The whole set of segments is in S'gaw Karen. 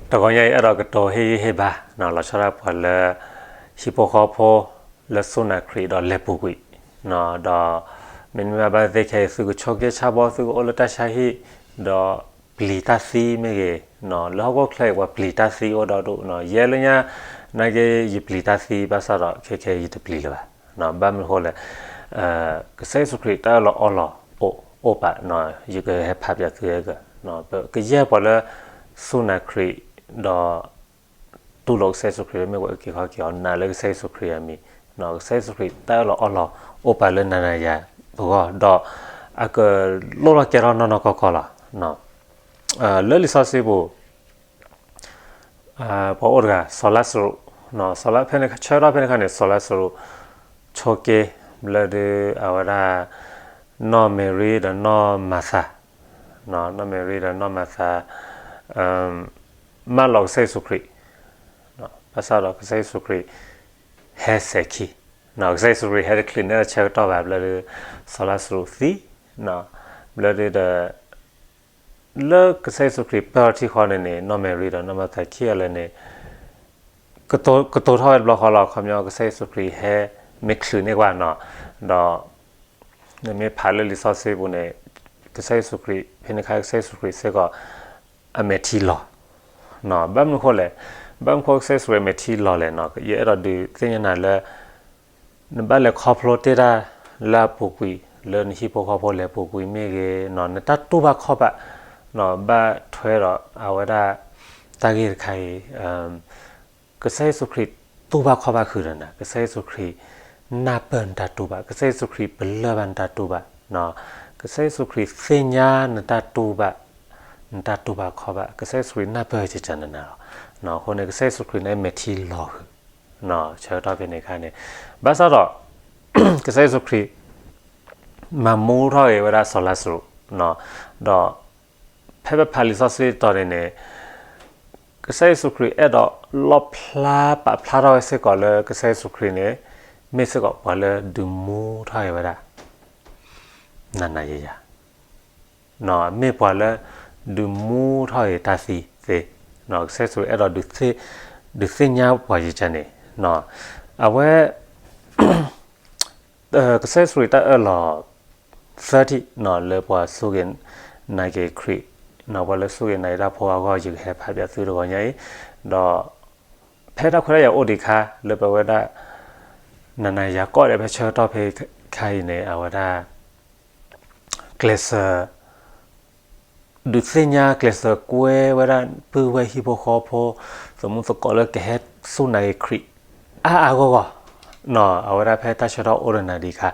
တဂီၤညါအံၤ အဲၣ်ဒိးကတိၤဟ့ၣ်ဂံၢ်ဟ့ၣ်ဘါ လီၤဆီဒၣ်ပှၤလၢ ဟံၣ်ဖိဃီဖိ လၢစူၢ်နာ်ခရံာ်ဒီးလဲၤပူၤကွံာ်, ဒီး မ့မ့ၢ်ဘၣ်သ့ၣ်ခဲအံၤ သုကဆိးက့ဆါဘီ သုကအိၣ်လၢတၢ်ဆါဟံၣ်, ဒီးပျံၤတၢ်သံမ့ၢ်ဂ့ၤ, လၢဟီၣ်ခိၣ်ချၢအံၤ ပှၤပျံၤတၢ်သံအိၣ်ဒီဒူၣ်, ယဲလၢညါ နာ်က့ ယပျံၤတၢ်သံဘၣ်ဆၣ်ဒီး ခဲခဲယတပျံၤလၢၤဘၣ်. ဘၣ်မနုၤအဃိလဲၣ်, ကစၢ်ယ့ၣ်ၡူးခရံာ်တၢ်အၢၣ်လီၤအီလီၤအိၣ်ပာ်, ယကဟဲဖးပၠးသုဟဲက, ကယဲၢ်ပှၤလၢ စူၢ်နာ်ခရံာ် ဒီး တူၢ်လိာ်ကစၢ်ယ့ၣ်ၡူးခရံာ် မ့ၢ်ပှၤအုၣ်က့ၤခီၣ်က့ၤအီၤ နာ်လၢကစၢ်ယ့ၣ်ၡူးခရံာ်အမံၤ, ကစၢ်ယ့ၣ်ၡူးခရံာ်တၢ်အၢၣ်လီၤအီလီၤအိၣ်ပာ်လၢနၤနၤယၤပဂီၢ်, ဒီးအကလိၣ်ထီၣ်ကဲထီၣ်နီၢ်နီၢ်ကီၢ်ကီၢ်လီၤ. လၢလံာ်စီဆှံပူၤ ပှၤအိၣ်တဂၤ စီၤလါစရူး, စီၤလါ ဖဲန့ၣ် ဆၢကတီၢ်ဖဲန့ၣ်အခါန့ၣ် စီၤလါစရူး ဆိးက့, ဘျီဒုးအဝဲဒၣ် နီၢ်မ့ၤရံဒီးနီၢ်မၤသၤ, နီၢ်မ့ၤရံဒီးနီၢ်မၤသၤ မၢလီၤကစၢ်ယ့ၣ်ၡူးခရံာ်, ဘၣ်ဆၣ်ဒီးကစၢ်ယ့ၣ်ၡူးခရံာ် ဟဲစဲၤခံ, ကစၢ်ယ့ၣ်ၡူးခရံာ်ဟဲတချုးန့ၣ်ဆၢကတီၢ်ဘၣ် ဘျီဒုး စီၤလါစရူးသံ, ဘျီဒုးဒီး လၢကစၢ်ယ့ၣ်ၡူးခရံာ်ပၢၢ်ထံဃီန့ၣ်န့ၣ် နီၢ်မ့ၤရံဒီးနီၢ်မၤသၤခံဂၤလၢာ်န့ၣ် ကတိၤထီၣ်ဝဲတဘျီဃီလီၤ. ခီပညီ ကစၢ်ယ့ၣ်ၡူးခရံာ်ဟဲမ့ၢ်ချုးန့ၢ်ကွၢ်နီၤ, ဒီး နမ့ၢ်ဖးလၢလံာ်စီဆှံပူၤန့ၣ် ကစၢ်ယ့ၣ်ၡူးခရံာ် ဖဲန့ၣ်အခါ ကစၢ်ယ့ၣ်ၡူးခရံာ်စ့ၢ်ကီး အမဲာ်ထံလီၤ, ဘၣ်မနုၤအဃိလဲၣ်, ဘၣ်မနုၤအဃိကစၢ်ယ့ၣ်ၡူးခရံာ်အမဲာ်ထံလီၤလဲၣ်နီၤ, ယအဲၣ်ဒိးဒုးသ့ၣ်ညါနၤလၢ နဘၣ်လဲၤခီဖျိတ့ၢ်တၢ်လၢအပူၤကွံာ် လၢနဟံၣ်ဖိဃီဖိလဲၤပူၤကွံာ်မ့ၢ်ဂ့ၤ, နတၢ်တူၢ်ဘၣ်ခီၣ်ဘၣ် ဘၣ်ထွဲဒီးအဝဲဒၣ် တၢ်ဂ့ၢ်တခါအံၤ ကစၢ်ယ့ၣ်ၡူးခရံာ်တူၢ်ဘၣ်ခီၣ်ဘၣ်ဃုာ်ဒီးနၤ, ကစၢ်ယ့ၣ်ၡူးခရံာ်နၢ်ပၢၢ်နတၢ်တူၢ်ဘၣ်, ကစၢ်ယ့ၣ်ၡူးခရံာ်ပလၢၢ်ဘၣ်နတၢ်တူၢ်ဘၣ်, ကစၢ်ယ့ၣ်ၡူးခရံာ်သ့ၣ်ညါနတၢ်တူၢ်ဘၣ်, နတၢ်တူၢ်ဘၣ်ခီၣ်ဘၣ်, ကစၢ်ယ့ၣ်ၡူးခရံာ်နၢ်ပၢၢ်ကကနနၤလီၤ. အဃိန့ၣ် ကစၢ်ယ့ၣ်ၡူးခရံာ်န့ၣ်မဲာ်ထံလီၤဃုာ် ဆၢကတီၢ်ဖဲန့ၣ်အခါန့ၣ်, ဘၣ်ဆၣ်ဒီး ကစၢ်ယ့ၣ်ၡူးခရံာ် မၤမူထီၣ်ဂ့ၤဝဲဒၣ်စီၤလါစရူး, ဒီး ဖဲပဖးလံာ်စီဆှံတီၤန့ၣ်န့ၣ် ကစၢ်ယ့ၣ်ၡူးခရံာ်အဲၣ်ဒိးလီၣ်ဖျါပာ်ဖျါထီၣ်ဝဲစ့ၢ်ကီးလၢ ကစၢ်ယ့ၣ်ၡူးခရံာ်န့ၣ် မ့ၢ်စ့ၢ်ကီးပှၤလၢဒုးမူထီၣ်ဂ့ၤဝဲဒၣ် နၤနၤယၤယၤ, မ့ၢ်ပှၤလၢ ဒုးမူထီၣ်ဂ့ၤတၢ်သံသ့, ကစၢ်ယ့ၣ်ၡူးခရံာ်အဲၣ်ဒိး ဒုးသ့ၣ်ညါပှၤယကန့ၣ်, အဝဲ ကစၢ်ယ့ၣ်ၡူးခရံာ်တၢ်အၢၣ်လီၤ သၢထံၣ် လၢပှၤစူၢ်က့ၤနာ်က့ၤခရံာ်, ပှၤလၢစူၢ်က့ၤနာ်က့ၤတၢ်ဖိအဂီၢ် ယကဟဲဖးပၠးသုတဂီၤညါအံၤ, ဒီး ဖဲတၢ်ခွဲးတၢ်ယာ်အိၣ်ဒံးအခါ လၢပဝဲဒၣ် နၤနၤယၤယၤကီးဒဲး ဖဲဆၢကတီၢ်ဖဲခါအံၤန့ၣ် အဝဲဒၣ် ကျဲးစၢး ဒုးသ့ၣ်ညါ ကျဲးစၢးကွဲဝဲဒၣ် ပုၢ်ဝဲၢ်ဟံၣ်ဖိဃီဖိ သမူသကိးလၢကဟဲစူၢ်နာ်က့ၤခရံာ် အါအါဂီၢ်ဂီၢ်, အဝဲဒၣ်ဖဲတၢ်ဆၢကတီၢ်အိၣ်ဒီးနၤဒံးအခါ,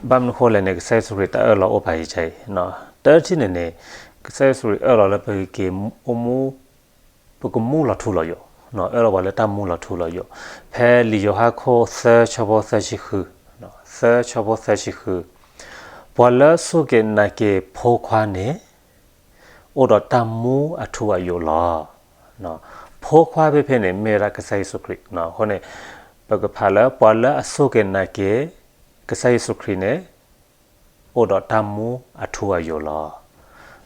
ဘၣ်မနုၤဃိလဲၣ်န့ၣ် ကစၢ်ယ့ၣ်ၡူးခရံာ်တၢ်အၢၣ်လီၤအိၣ်ပာ်ယကဲအံၤ, တထံၣ်န့ၣ်န့ၣ် ကစၢ်ယ့ၣ်ၡူးခရံာ်အၢၣ်လီၤလၢပကက့ၤအိၣ်မူ ပကမူလီၤထူလီၤယိာ်, အၢၣ်လီၤပှၤလၢတၢ်မူလီၤထူလီၤယိာ်, ဖဲလံာ်ယိၤဟၣ်ခိၣ်သၢဆၢဖိသၢဆံဃု, သၢဆၢဖိသၢဆံဃု, ပှၤလၢစူၢ်က့ၤနာ်က့ၤဖိခွါန့ၣ် အိၣ်ဒီးတၢ်မူအထူအယိာ်လီၤ. ဖိခွါဖဲဖဲန့ၣ် မ့ၢ်ဝဲဒၣ်ကစၢ်ယ့ၣ်ၡူးခရံာ်, အဃိန့ၣ် ပကဖးလၢ ပှၤလၢအစူၢ်က့ၤနာ်က့ၤ ကစၢ်ယ့ၣ်ၡူးခရံာ်န့ၣ် အိၣ်ဒီးတၢ်မူအထူအယိာ်လီ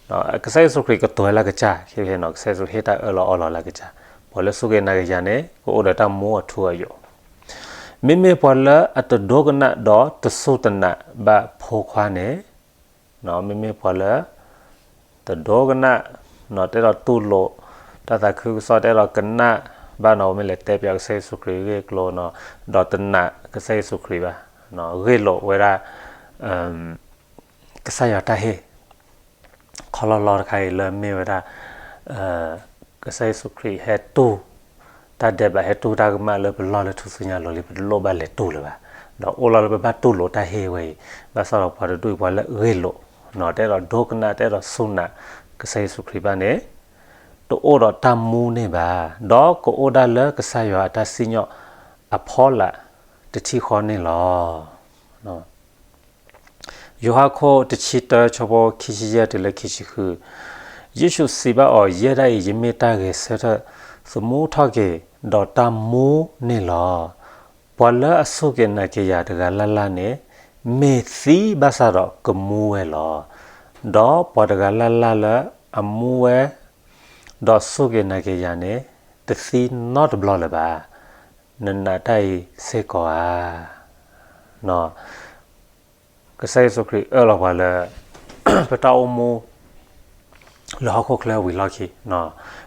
ၤ. ကစၢ်ယ့ၣ်ၡူးခရံာ်ကတိၤလၢကစၢ်, ခဲဖဲန့ၣ် ကစၢ်ယ့ၣ်ၡူးဟ့ၣ်တၢ်အၢၣ်လီၤအီလီၤလၢကစၢ်, ပှၤလၢစူၢ်က့ၤနာ်က့ၤယၤန့ၣ် ကအိၣ်ဒီးတၢ်မူအထူအယိာ်, မ့မ့ၢ်ပှၤလၢအတဒိကနၣ်ဒီးတစူၢ်တနာ်ဘၣ်ဖိခွါန့ၣ်, မ့မ့ၢ်ပှၤလၢ တဒိကနၣ်, တအဲၣ်ဒိးတူၢ်လိာ် တၢ်သးခုကစီၣ် တအဲၣ်ဒိးကနၣ်ဘၣ်နီၤ, မ့ၢ်လဲၤတဲပၠးကစၢ်ယ့ၣ်ၡူးခရံာ်ဂ့ၢ်ကျိၤနီၤ, ဒီးတနာ်ကစၢ်ယ့ၣ်ၡူးခရံာ်ဘၣ်, ဂ့ၢ်လိာ်ဝဲဒၣ် ကစၢ်ယွၤတၢ်ဟ့ၣ် ခီလီၤလီၤတခါအံၤလၢမ့ၢ်ဝဲဒၣ် ကစၢ်ယ့ၣ်ၡူးခရံာ်ဟဲတူၢ် တၢ်ဒဲးဘး ဟဲတူၢ်တၢ်ကမၣ်လၢပလီၢ်လၢထူၣ်စုညါအလီၢ်လံ ပတလိၣ်ဘၣ်လဲၤတူၢ်လၢၤဘၣ်, ဒီးအိၣ်လီၤလၢပဘၣ်တူၢ်လိာ်တၢ်ဟ့ၣ်ဝဲအံၤ, ဘၣ်ဆၣ်ဒီးပှၤတဒူၣ်အံၤ ပှၤလၢအဂ့ၢ်လိာ် တအဲၣ်ဒိးဒိကနၣ် တအဲၣ်ဒိးစူၢ်နာ် ကစၢ်ယ့ၣ်ၡူးခရံာ်ဘၣ်န့ၣ် တအိၣ်ဒီးတၢ်မူန့ၣ်ဘၣ်, ဒီးကအိၣ်ဒၣ်လၢကစၢ်ယွၤအတၢ်စံၣ်ညီၣ်အဖီလာ်တထံၣ်ဃီန့ၣ်လီၤ. ယိၤဟၣ်ခိၣ်တဆံတၢ ဆၢဖိခံဆံယဲၢ်တုၤလၢခံဆံဃု, ယ့ၣ်ၡူးစံးဘၣ်အီၤ, ယဲဒၣ်အံၤ ယမ့ၢ်တၢ်ဂဲၤဆၢထၢၣ်သမူထီၣ်က့ၤဒီးတၢ်မူန့ၣ်လီၤ. ပှၤလၢအစူၢ်က့ၤနာ်က့ၤယၤတဂၤလၢ်လၢ်န့ၣ် မ့ၢ်သံဘၣ်ဆၣ်ဒီးကမူဝဲလီၤ. ဒီးပှၤတဂၤလၢ်လၢ်လၢအမူဝဲ ဒီးစူၢ်က့ၤနာ်က့ၤယၤန့ၣ် တသံနီတဘျီလၢၤဘၣ်. နနာ်တၢ်အံၤစ့ၢ်ကီးဧါ. ကစၢ်ယ့ၣ်ၡူးခရံာ်အၢၣ်လီၤပှၤလၢ ပတၢ်အိၣ်မူ လၢဟီၣ်ခိၣ်ချၢဝံၤလီၢ်ခံ,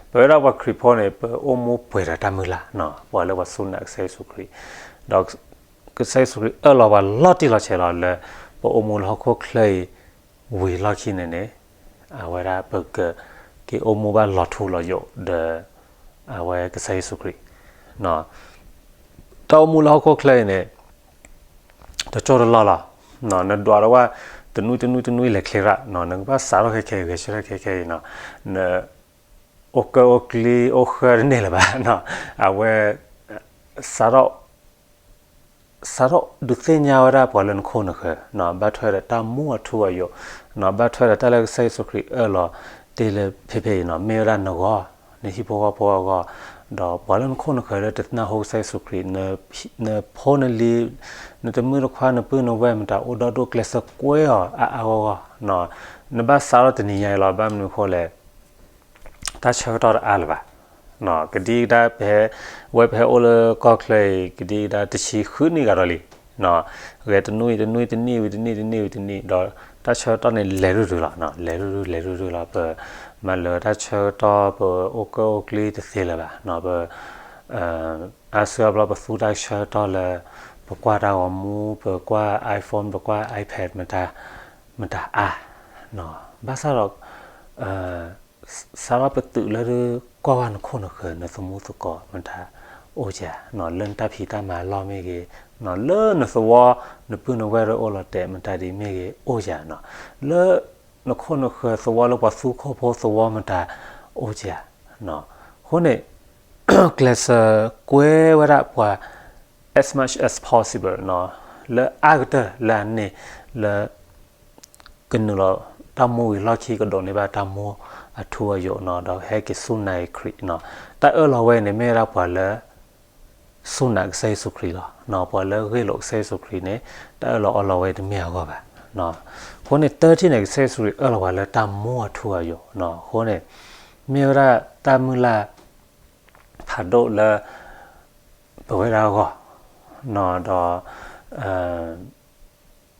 ပဝဲဒၣ်ပှၤခရံာ်ဖိန့ၣ် ပအိၣ်မူပှဲၤဒီးတၢ်မုၢ်လၢ်, ပှၤလၢပှၤစူၢ်နာ်ကစၢ်ယ့ၣ်ၡူးခရံာ်, ဒီးကစၢ်ယ့ၣ်ၡူးခရံာ်အၢၣ်လီၤပှၤလီၤတံၢ်လီၤဆဲးလီၤလၢ ပအိၣ်မူလၢဟီၣ်ခိၣ်ချၢအံၤ ဝံၤလီၢ်ခံန့ၣ်န့ၣ် အဝဲဒၣ်ပက က့ၤအိၣ်မူဘၣ်လီၤထူလီၤယိာ်ဒီး အဝဲကစၢ်ယ့ၣ်ၡူးခရံာ်, တၢ်အိၣ်မူလၢဟီၣ်ခိၣ်ချၢအံၤန့ၣ် တကၠိတလီၢ်လီၤ. နဒွးလၢဝဲ တနွံတနွံတနွံလဲၤချ့ရၣ်, နကဘၣ်စးထီၣ်ခဲခဲအံၤ ဂဲၤဆၢထၢၣ်ခဲခဲအံၤ, န အိၣ်ကၢအိၣ်ကျံအိၣ်ဃၢတန့ၢ်လၢၤဘၣ်, အဝဲ စးထီၣ် စးထီၣ်ဒုးသ့ၣ်ညါဝဲဒၣ်ပှၤလၢနခိၣ်နဃၢၤ, ဘၣ်ထွဲဒီးတၢ်မူအထူအယိာ်, ဘၣ်ထွဲဒီးတၢ်လၢကစၢ်ယ့ၣ်ၡူးခရံာ်အၢၣ်လီၤတ့ၢ်လၢဖဲဖဲအံၤ, မ့ၢ်ဝဲဒၣ်နဂီၢ်, နဟံၣ်ဖိဃီဖိအဂီၢ်, ဒီးပှၤလၢနခိၣ်နဃၢၤလၢတနၢ်ဟူကစၢ်ယ့ၣ်ၡူးခရံာ်, နဖိနလံၤ, နတမုၣ်တခွါ နပုၢ်နဝဲၢ် မတၤအိၣ်ဒီဒူၣ်ကျဲးစၢးကွဲအီၤအါအါဂီၢ်ဂီၢ်, နဘၣ်စးထီၣ်တနံၤညါအံၤလီၤ. ဘၣ်မနုၤအဃိလဲၣ် တၢ်ဆၢကတီၢ်တအါလၢၤဘၣ်. ကဒံကဒါပဟဲ, ဝဲပဟဲအိၣ်လၢကီၢ်ချၢအံၤ ကဒံကဒါတဆံဃုနံၣ်ဂၤဒီးလံ. ဂဲၤတနွံအံၤတနွံ တနံၣ်ဝံၤတနံၣ် တနံၣ်ဝံၤတနံၣ်, ဒီးတၢ်ဆၢကတီၢ်န့ၣ် လဲၤရုၢ်ရုၢ်လီၤ, လဲၤရုၢ်ရုၢ် လဲၤရုၢ်ရုၢ်လီၤ. ပမၤလၢတၢ်ဆၢကတီၢ် ပအိၣ်ကၢအိၣ်ကျံတသ့လၢၤဘၣ်. ပ အါစုအါဘျီပသူတၢ်ဆၢကတီၢ်လၢ ပကွၢ်တၢ်ဂီၤမူ, ပကွၢ် iPhone, ပကွၢ် iPad မတၤ, မတၤအါ, ဘၣ်ဆၣ်ဒီး စးထီၣ်ပတုာ်လၢ ကွၢ်ဝဲနခိၣ်နဃၢၤ နသမူသကိးမတၤအိၣ်ဧါ, လၢနတၢ်ဖံးတၢ်မၤလီၢ်မ့ၢ်ဂ့ၤ, လၢနသဝီ နပုၢ်နဝဲၢ်အိၣ်လီၤတဲာ်မတၤဒ်မ့ၢ်ဂ့ၤအိၣ်ဧါ, လၢနခိၣ်နဃၢၤသဝီ လၢပှၤသူခိၣ်ဖိသဝီမတၤအိၣ်ဧါ. အဃိန့ၣ် ကျဲးစၢးကွဲဝဲဒၣ်ပှၤ as much as possible လၢအါကတၢၢ်လၢအန့ၣ် လၢ ကနုာ်လီၤတၢ်မူဝံၤလီၢ်ခံ ကဒိးန့ၢ်ဘၣ်တၢ်မူအထူအယိာ်နီၤ, ဒီးဟဲက့ၤစူၢ်နာ်က့ၤခရံာ်နီၤ. တၢ်အၢၣ်လီၤဝဲအံၤန့ၣ် မ့ၢ်ဝဲဒၣ်ပှၤလၢ စူၢ်နာ်ကစၢ်ယ့ၣ်ၡူးခရံာ်လီၤ. ပှၤလၢဂ့ၢ်လိာ်ကစၢ်ယ့ၣ်ၡူးခရံာ်န့ၣ် တၢ်အၢၣ်လီၤအီလီၤဝဲတမ့ၢ်အဂီၢ်ဘၣ်. အဃိန့ၣ် တၢထံၣ်န့ၣ် ကစၢ်ယ့ၣ်ၡူးခရံာ်အၢၣ်လီၤပှၤလၢတၢ်မူအထူအယိာ်နီၤ. အဃိန့ၣ် မ့ၢ်ဝဲဒၣ်တၢ်မုၢ်လၢ် ဖးဒိၣ်လၢ ပဝဲဒၣ်အဂီၢ်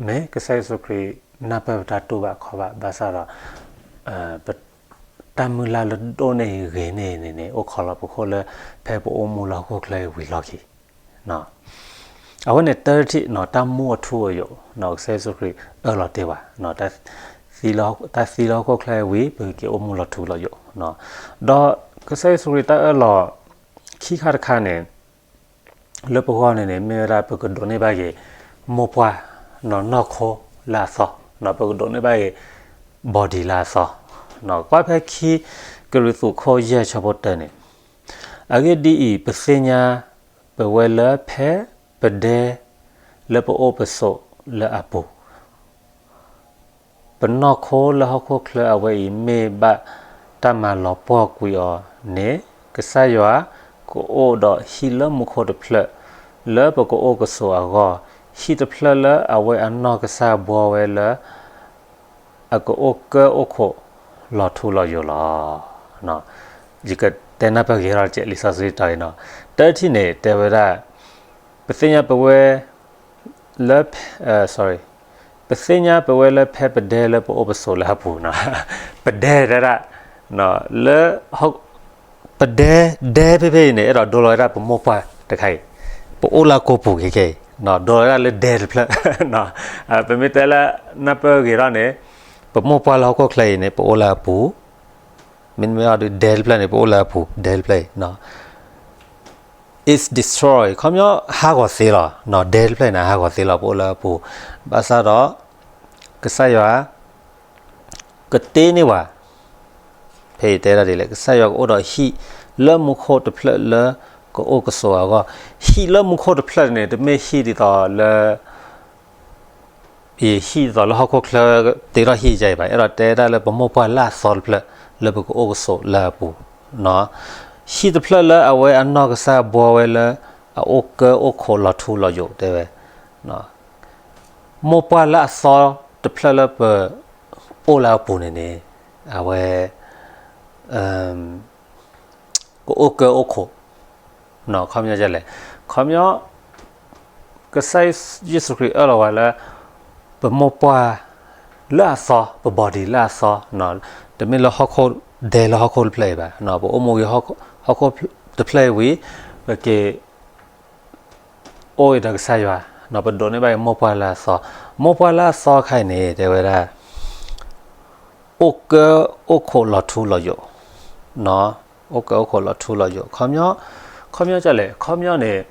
နီၤ, ဒီး မ့ၢ်ကစၢ်ယ့ၣ်ၡူးခရံာ်နၢ်ပၢၢ်ပတၢ်တူၢ်ဘၣ်ခီၣ်ဘၣ်, ဘၣ်ဆၣ်ဒီး တၢ်မုၢ်လၢ်လၢဒိၣ်န့ၢ်ဂ့ၤန့ၢ်န့ၣ်န့ၣ် အိၣ်ခိးလီၤပခိၣ်လၢ ဖဲပအိၣ်မူလၢဟီၣ်ခိၣ်ချၢအံၤဝံၤလီၢ်ခံ အဝဲန့ၣ်တၢထံၣ်နီၤ, တၢ်မူအထူအယိာ်နီၤ, ကစၢ်ယ့ၣ်ၡူးခရံာ်အၢၣ်လီၤတ့ၢ်ဝဲနီၤ, တၢ်သံလၢဟီၣ်ခိၣ်ချၢအံၤဝံၤ ပက့ၤအိၣ်မူလီၤထူလီၤယိာ်နီၤ. ဒီးကစၢ်ယ့ၣ်ၡူးခရံာ်တၢ်အၢၣ်လီၤ ခံခါတခါန့ၣ် လၢပဂီၢ်န့ၣ်န့ၣ် မ့ၢ်ဝဲဒၣ်ပကဒိးန့ၢ်ဘၣ်က့ၤ မိၢ်ပှၢ်နီၤ, နီၢ်ခိလၢအသီ, ပကဒိးန့ၢ်ဘၣ်က့ၤ body လၢအသီ. ကွၢ်ဖဲခံကရံၣ်သူးခိၣ်ယဲၢ်ဆၢဖိတၢန့ၣ်, အဂ့ၢ်ဒ်အံၤ, ပသ့ၣ်ညါ ပဝဲလၢဖဲပဒဲလၢပအိၣ်ပဆိးလၢအပူၤ ပနီၢ်ခိလၢဟီၣ်ခိၣ်ချၢအဝဲအံၤ မ့ၢ်ဘၣ်တၢ်မၤလီၤပှီၢ်ကွံာ်အီၤန့ၣ်, ကစၢ်ယွၤကအိၣ်ဒီးဟံၣ်လၢမူခိၣ်တဖျၢၣ် လၢပကအိၣ်ကဆိးအဂီၢ်, ဟံၣ်တဖျၢၣ်လၢအဝဲအနီၢ်ကစၢ်ဘှီဝဲလၢ အကအိၣ်ကၢအိၣ်ခိးလီၤထူလီၤယိာ်လီၤ. ယကတဲနၢ်ပၢၢ်က့ၤထီၣ်တကဲး လံာ်စီဆှံတီၤအံၤနီၤ. တၢထံၣ်န့ၣ် တဲဝဲဒၣ် ပသ့ၣ်ညါပဝဲလၢ sorry, ပသ့ၣ်ညါပဝဲလၢဖဲပဒဲလၢပအိၣ်ပဆိးလၢအပူၤနီၤ, ပဒဲတဲဒၣ် လၢ ပဒဲ ဒဲဖဲဖဲအံၤန့ၣ် အဲၣ်ဒိးဒိလီၤဝဲဒၣ်ပမိၢ်ပှၢ်တခါအံၤ, ပအိၣ်လၢအကိာ်ပူၤခဲခဲအံၤ, ဒိလီၤဝဲဒၣ်လၢဒဲတဖျၢၣ်, ပမ့ၢ်တဲလၢနၢ်ပၢၢ်ဂ့ၤထီၣ်န့ၣ်, ပမိၢ်ပှၢ်လၢဟီၣ်ခိၣ်ချၢအံၤန့ၣ် ပအိၣ်လၢအပူၤ, မ့တမ့ၢ်အီၤဒုးဒဲတဖျၢၣ်န့ၣ် ပအိၣ်လၢအပူၤ, ဒဲတဖျၢၣ်အံၤ is destroyed, ခီပညီ ဟးဂီၤသ့လီၤ, ဒဲတဖျၢၣ်အံၤန့ၣ် ဟးဂီၤသ့လီၤ ပအိၣ်လၢအပူၤ, ဘၣ်ဆၣ်ဒီး ကစၢ်ယွၤ ကတ့န့ၢ်ဝဲ, ဖဲအံၤတဲဒၣ်ဒ်လဲၣ်, ကစၢ်ယွၤကအိၣ်ဒီးဟံၣ်လၢမူခိၣ်တဖျၢၣ်လၢကအိၣ်ကဆိးအဂီၢ်, ဟံၣ်လၢမူခိၣ်တဖျၢၣ်န့ၣ် တမ့ၢ်ဟံၣ်ဒ်သိးလၢ ယဟံၣ်ဒ်သိးလၢဟီၣ်ခိၣ်ချၢတ့ထီၣ်ဟံၣ်ယါအံၤဘၣ်, အဲၣ်ဒိးတဲဒၣ်လၢပမိၢ်ပှၢ်လၢအသီတဖျၢၣ် လၢပကအိၣ်ကဆိးလၢအပူၤ, ဟံၣ်တဖျၢၣ်လၢအဝဲအနီၢ်ကစၢ်ဘှီဝဲလၢ အအိၣ်ကၢအိၣ်ခိးလီၤထူလီၤယိာ်တဲဝဲ, မိၢ်ပှၢ်လၢအသီတဖျၢၣ်လၢပအိၣ်လၢအပူၤန့ၣ်န့ၣ်, အဝဲ အ ကအိၣ်ကၢအိၣ်ခိး, ခီပညီဒ်လဲၣ်, ခီပညီ ကစၢ်ယ့ၣ်ၡူးခရံာ်အၢၣ်လီၤဝဲလၢ ပမိၢ်ပှၢ်လၢအသီ, ပ body လၢအသီ, တမ့ၢ်လၢဟီၣ်ခိၣ်ဒဲလၢဟီၣ်ခိၣ်တဖျၢၣ်အံၤဘၣ်, ပအိၣ်မူဝံၤဟီၣ်ခိၣ်တဖျၢၣ်အံၤဝံၤ ပက့ၤ အိၣ်ဝဲဒီးကစၢ်ယွၤ, ပဒိးန့ၢ်ဘၣ်က့ၤမိၢ်ပှၢ်လၢအသီ, မိၢ်ပှၢ်လၢအသီခါအံၤန့ၣ် တဲဝဲဒၣ် အိၣ်ကၢအိၣ်ခိးလီၤထူလီၤယိာ်, အိၣ်ကၢအိၣ်ခိးလီၤထူလီၤယိာ်, ခီပညီ, ခီပညီဒ်လဲၣ်, ခီပညီန့ၣ်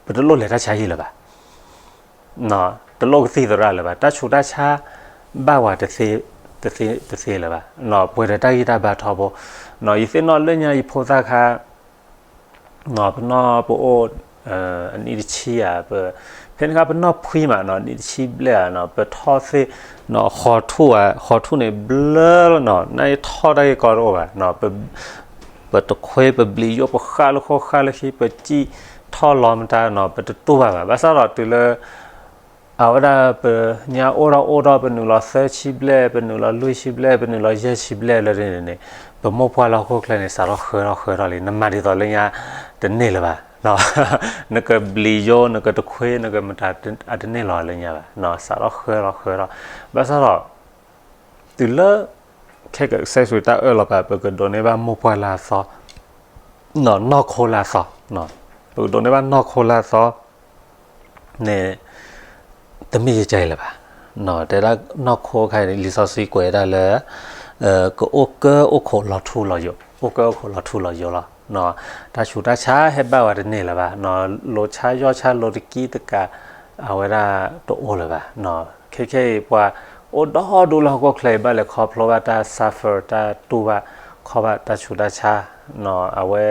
ပတလိၣ်လဲၤတၢ်ဆါဟံၣ်လၢၤဘၣ်, တလိၣ်ကသံၣ်သရၣ်လၢၤဘၣ်, တၢ်ဆူးတၢ်ဆါ ဘၣ်ဝဲတသ့, တသ့လၢၤဘၣ်, ပှဲၤဒီးတၢ်ဂံၢ်တၢ်ဘါထီဘိ, ယသ့ၣ်နီၣ်လၢညါယဖိသၣ်ခါ ပနီၢ်ပအိၣ် အနံၣ်တဆံဧါ, ဖဲန့ၣ်ခါပနီၢ်ဖှံမးနီၤ, အနံၣ်တဆံဘျဲၣ်ဧါနီၤ, ပထီၣ်သ့ၣ်နီၤ, ဃီထူၣ်ဧါ, ဃီထူၣ်န့ၣ်ဘျၢလီၤနီၤ, နထီၣ်တၢ်ဂ့ၢ်ကီတအိၣ်ဘၣ်နီၤ, ပ, ပတခွ့ ပဘျံးယိၣ် ပဃၣ်လၢခိၣ်ဃၣ်လၢခံ ပစံၣ်ထီၣ်လီၤမတၤနီၤ, ပတတူၢ်ဘၣ်ဘၣ်, ဘၣ်ဆၣ်ဒီးတုၤလၢ အဝဲဒၣ်ပညါအိၣ်ထီၣ်အိၣ်ထီၣ် ပနုာ်လီၤသၢဆံဘျဲၣ်, ပနုာ်လီၤလွံၢ်ဆံဘျဲၣ်, ပနုာ်လီၤယဲၢ်ဆံဘျဲၣ်လၢန့ၣ်န့ၣ်, ပမိၢ်ပှၢ်လၢဟီၣ်ခိၣ်ချၢန့ၣ် စးထီၣ်ဃၢထီၣ်ဃၢထီၣ်လံ, နမၤဒ်သိးလၢညါတန့ၢ်လၢၤဘၣ်, နကဘျံးယိၣ် နကတခွ့ နကမတၤ အတန့ၢ်လီၤလၢညါဘၣ်, စးထီၣ်ဃၢထီၣ်ဃၢထီၣ်, ဘၣ်ဆၣ်ဒီး တုၤလၢ ခဲကစၢ်ယ့ၣ်ၡူးတၢ်အၢၣ်လီၤပာ် ပကဒိးန့ၢ်ဘၣ်မိၢ်ပှၢ်လၢအသီ, နီၢ်ခိလၢအသီ, ပကဒိးန့ၢ်ဘၣ်နီၢ်ခိလၢအသီ န့ၣ် တမ့ၢ်ယကဲအံၤလၢၤဘၣ်, တဲဒၣ်နီၢ်ခိခါအံၤန့ၣ် လံာ်စီဆှံကွဲးဒၣ်လၢ ကအိၣ်ကၢအိၣ်ခိးလီၤထူလီၤယိာ်, အိၣ်ကၢအိၣ်ခိးလီၤထူလီၤယိာ်လီၤ, တၢ်ဆူးတၢ်ဆါဟဲဘၣ်ဝဲတန့ၢ်လၢၤဘၣ်, လိၤဆါယီၢ်ဆါ လိၤတကံတကး အဝဲဒၣ်တအိၣ်လၢၤဘၣ်, ခဲခဲအံၤပှၤအိၣ်ဒီဒူၣ်လၢဟီၣ်ခိၣ်ချၢအံၤ ဘၣ်လဲၤခီဖျိဘၣ်တၢ် suffer တၢ်တူၢ်ဘၣ်ခီၣ်ဘၣ်တၢ်ဆူးတၢ်ဆါ, အဝဲ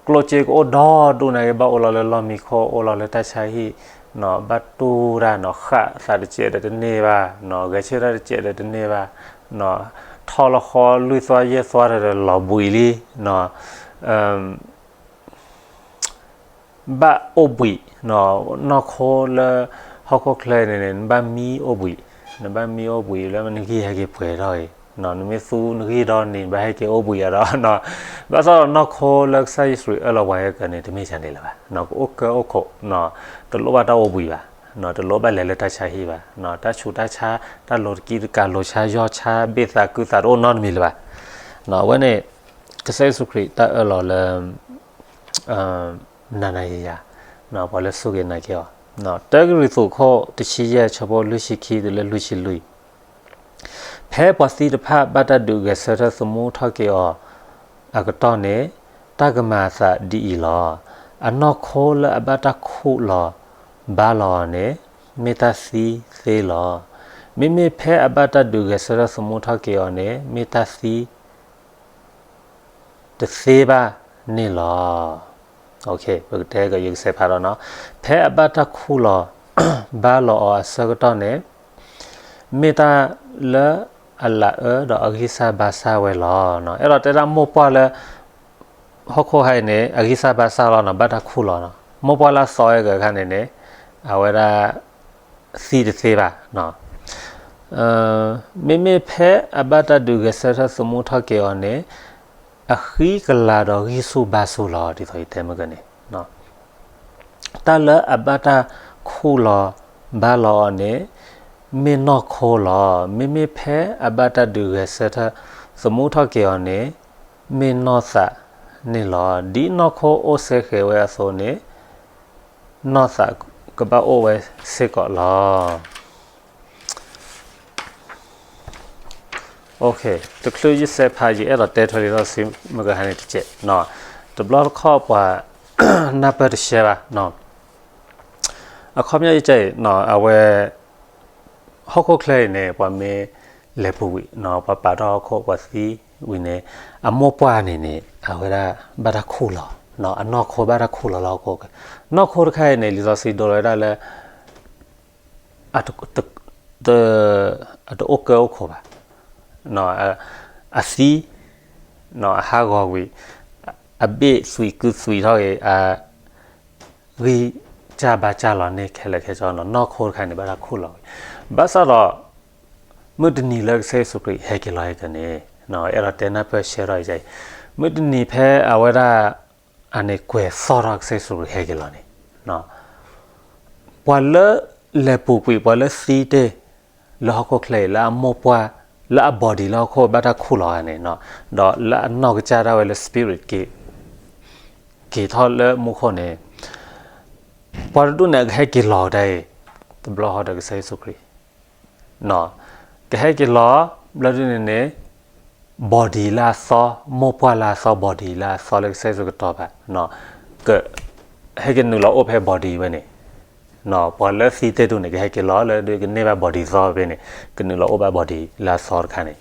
ကျိၣ်စ့ကအိၣ်ဒီဒူၣ်န့ၣ်ဂ့ၤ ဘၣ်အိၣ်လီၤလၢလီၢ်မံခိၣ် အိၣ်လီၤလၢတၢ်ဆါဟံၣ်, ဘၣ်တူၢ်တၢ်နီၤ ဃၣ်သးတစဲးဒီးတန့ၢ်ဘၣ်, ဂဲၤဆၢထၢၣ်တစဲးဒီးတန့ၢ်ဘၣ်, ထီၣ်လီၤဃီလွံၢ်သွါယဲၢ်သွါဒီးလီၤဘှံးလံ, ဘၣ်အိၣ်ဘှံး, နီၢ်ခိလၢဟီၣ်ခိၣ်ချၢန့ၣ်န့ၣ် နဘၣ်မံအိၣ်ဘှံး, နဘၣ်မံအိၣ်ဘှံးလၢနဂံၢ်ဟဲက့ၤပှဲၤထီၣ်အံၤ, နမ့ၢ်သူနဂံၢ်ဒီနံၤ နဘၣ်ဟဲက့ၤအိၣ်ဘှံးအါဒီး, ဘၣ်ဆၣ်ဒီးနီၢ်ခိလၢကစၢ်ယ့ၣ်ၡူးအၢၣ်လီၤပှၤဟဲက့ၤန့ၣ် တမ့ၢ်ဒ်န့ၣ်လၢၤဘၣ်, ကအိၣ်ကၢအိၣ်ခိး, တလိၣ်ဘၣ်တၢ်အိၣ်ဘှံးဘၣ်, တလိၣ်ဘၣ်လဲၤလၢတၢ်ဆါဟံၣ်ဘၣ်, တၢ်ဆူးတၢ်ဆါ တၢ်လိၤတကံတကး လိၤဆါယီၢ်ဆါ ဘ့ၣ်သးကုသးတအိၣ်နီတမံၤလၢၤဘၣ်, အဝဲန့ၣ် ကစၢ်ယ့ၣ်ၡူးခရံာ်တၢ်အၢၣ်လီၤလၢ နၤနၤယၤယၤ, ပှၤလၢစူၢ်က့ၤနာ်က့ၤအီၤ, တၢကရံၣ်သူးခိၣ်တဆံယဲၢ် ဆၢဖိလွံၢ်ဆံခံတုၤလၢလွံၢ်ဆံလွံၢ်, ဖဲပှၤသံတဖၣ်ဘၣ်တၢ်ဒုးဂဲၤဆၢထၢၣ်သမူထီၣ်က့ၤအီၤအကတီၢ်န့ၣ်, တၢ်ကမၤအသးဒ်အံၤလီၤ. အနီၢ်ခိလၢအဘၣ်တၢ်ခူၣ်လီၤဘါလီၤအီၤန့ၣ်, မ့ၢ်တၢ်သံသ့လီၤ. မ့မ့ၢ်ဖဲအဘၣ်တၢ်ဒုးဂဲၤဆၢထၢၣ်သမူထီၣ်က့ၤအီၤန့ၣ်, မ့ၢ်တၢ်သံ တသ့ဘၣ်န့ၣ်လီၤ. ပကတဲကယကစဲးဖးဒီးနီၤ, ဖဲအဘၣ်တၢ်ခူၣ်လီၤဘါလီၤအီၤအဆၢကတီၢ်န့ၣ်, မ့ၢ်တၢ်လၢအလၤအၢဒီးအဂံၢ်စၢ်ဘါစၢ်ဝဲလီၤ. အဲၣ်ဒိးတဲဒၣ်မိၢ်ပှၢ်လၢ ဟီၣ်ခိၣ်ဟါအံၤန့ၣ် အဂံၢ်စၢ်ဘါစၢ်လီၤနီၤ, ဘၣ်တၢ်ခူၣ်လီၤနီၤ. မိၢ်ပှၢ်လၢအသီဝဲက့ၤအခါန့ၣ်န့ၣ်, အဝဲဒၣ် သံတသ့ဘၣ်. မ့မ့ၢ်ဖဲအဘၣ်တၢ်ဒုးဂဲၤဆၢထၢၣ်သမူထီၣ်က့ၤအီၤန့ၣ်, အဃံကလၤဒီးဂံၢ်ဆူၣ်ဘါဆူၣ်လီၤ, ဒ်သိးယတဲမ့ၢ်ကန့ၣ်, တၢ်လၢအဘၣ်တၢ်ခူၣ်လီၤဘါလီၤအီၤန့ၣ်, မ့ၢ်နီၢ်ခိလီၤ. မ့မ့ၢ်ဖဲအဘၣ်တၢ်ဒုးဂဲၤဆၢထၢၣ်သမူထီၣ်က့ၤအီၤန့ၣ်, မ့ၢ်နီၢ်သးန့ၣ်လီၤ. ဒ်နီၢ်ခိအိၣ်စ့ၢ်ကီးဝဲအသိးန့ၣ်, နီၢ်သးကဘၣ်အိၣ်ဝဲစ့ၢ်ကီးလီၤ. တချုးယစဲးဖး ယအဲၣ်ဒိးတဲထွဲလံာ်စီဆှံမုၢ်ကဟါန့ၣ်တစဲး, တဘျီတခီၣ်ပှၤနၢ်ပၢၢ်တရှဲဘၣ်. အခီပညီယကဲအံၤ, အဝဲ ဟီၣ်ခိၣ်ချၢအံၤန့ၣ် ပှၤမ့ၢ်လဲၤပူၤဝံၤ, ပှၤပာ်ထီၣ်ဟီၣ်ခိၣ် ပှၤသံဝံၤန့ၣ်, အမိၢ်ပှၢ်န့ၣ်န့ၣ် အဝဲဒၣ်ဘၣ်တၢ်ခူၣ်လီၤ, အနီၢ်ခိဘၣ်တၢ်ခူၣ်လီၤလၢဟီၣ်ခိၣ်, နီၢ်ခိတခါအံၤန့ၣ် လံာ်စီဆှံဒိလီၤဝဲဒၣ်လၢ အတအိၣ်ကၢအိၣ်ခိးဘၣ်, အသံ, အဟးဂီၤကွံာ်, အဘ့ၣ်သွံၣ်ကုသွံၣ်ထီၣ်ဂ့ၤ, အဂံၢ်စၢ်ဘါစၢ်လီၤန့ၢ်ခဲလၢာ်ခဲဆ့နီၤ, နီၢ်ခိတခါန့ၣ် ဘၣ်တၢ်ခူၣ်လီၤဝံၤ, ဘၣ်ဆၣ်ဒီး မုၢ်တနံၤလၢကစၢ်ယ့ၣ်ၡူးခရံာ်ဟဲက့ၤလီၤဟဲက့ၤန့ၣ် အဲၣ်ဒိးတဲနၢ်ပၢၢ်ရှဲထီၣ်အံၤ, မုၢ်တနံၤဖဲအဝဲဒၣ် အန့ၣ်ကွဲၤသီၣ်ထီၣ်ကစၢ်ယ့ၣ်ၡူးခရံာ်ဟဲက့ၤလီၤန့ၣ်, ပှၤလၢလဲၤပူၤကွံာ် ပှၤလၢသံတ့ၢ် လၢဟီၣ်ခိၣ်ချၢအံၤ လၢအမိၢ်ပှၢ် လၢအ body လၢဟီၣ်ခိၣ်ဘၣ်တၢ်ခူၣ်လီၤဧါန့ၣ်, ဒီးလၢအနီၢ်ကစၢ်ဒၣ်ဝဲလၢ spirit က့ၤ က့ၤထီၣ်လၢမူခိၣ်န့ၣ်, ပှၤတဒူၣ်န့ၣ် အကဟဲက့ၤလီၤဒၣ်အံၤ တဘျီဃီဒီးကစၢ်ယ့ၣ်ၡူးခရံာ် ကဟဲက့ၤလီၤ ဘျီဒ်န့ၣ်န့ၣ် body လၢအသီ, မိၢ်ပှၢ်လၢအသီ, body လၢအသီလၢကစၢ်ယ့ၣ်ၡူးကတီၤဘၣ်, ကဟဲက့ၤနုာ်လီၤအိၣ်ဖဲ body ဝဲန့ၣ်, ပှၤလၢသံတ့ၢ်ဒူၣ်န့ၣ် ကဟဲက့ၤလီၤလၢဒ်ကန့ၢ်ဘၣ် body သီဖဲန့ၣ်, ကနုာ်လီၤအိၣ်ဘၣ် body လၢအသီတခါန့ၣ်,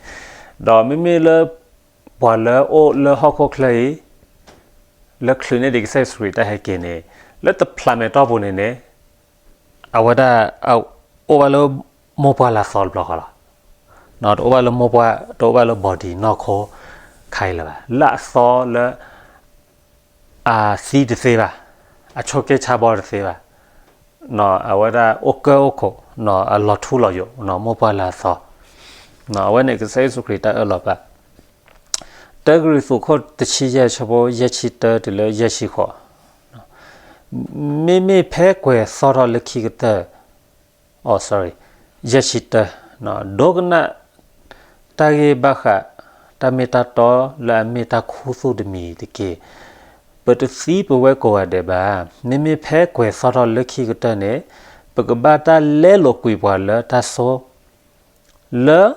ဒီးမ့မ့ၢ်လၢ ပှၤလၢအိၣ်လၢဟီၣ်ခိၣ်ချၢအံၤ လၢချုးန့ၢ်ဒံးကစၢ်ယ့ၣ်ၡူးခရံာ်တၢ်ဟဲက့ၤန့ၣ်, လၢတဖျးမဲာ်တီၢ်ပူၤန့ၣ်န့ၣ်, အဝဲဒၣ် အိၣ်ဘၣ်လၢမိၢ်ပှၢ်လၢအသီတဘျီဃီလီၤ. တအိၣ်ဘၣ်လၢမိၢ်ပှၢ်, တအိၣ်ဘၣ်လၢ body နီၢ်ခိခါအံၤလၢၤဘၣ်. လၢအသီလၢ အသံတသ့ဘၣ်, အဆိးက့ဆါဘီတသ့ဘၣ်, အဝဲဒၣ်အိၣ်ကၢအိၣ်ခိး, အလီၤထူလီၤယိာ်, မိၢ်ပှၢ်လၢအသီ, အဝဲန့ၣ်ကစၢ်ယ့ၣ်ၡူးခရံာ်တၢ်အၢၣ်လီၤဘၣ် တၢကရံၣ်သူးခိၣ်တဆံယဲၢ် ဆၢဖိယဲၢ်ဆံတၢ တုၤလၢယဲၢ်ဆံဃိး, မ့မ့ၢ်ဖဲကွဲၤသီၣ်ထီၣ်လၢခံကတၢၢ်, ယဲၢ်ဆံတၢ, ဒိကနၣ် တၢ်ဂ့ၢ်ဘၣ်ဃးတၢ်မ့ၢ်တၢ်တီလၢအမ့ၢ်တၢ်ခူသူၣ်တမံၤတက့ၢ်. ပတသံပဝဲကိးဂၤဒဲးဘၣ်. မ့မ့ၢ်ဖဲကွဲၤသီၣ်ထီၣ်လၢခံကတၢၢ်န့ၣ်, ပကဘၣ်တၢ်လဲလိာ်ကွံာ်ပှၤလၢတၢ်စိ လၢ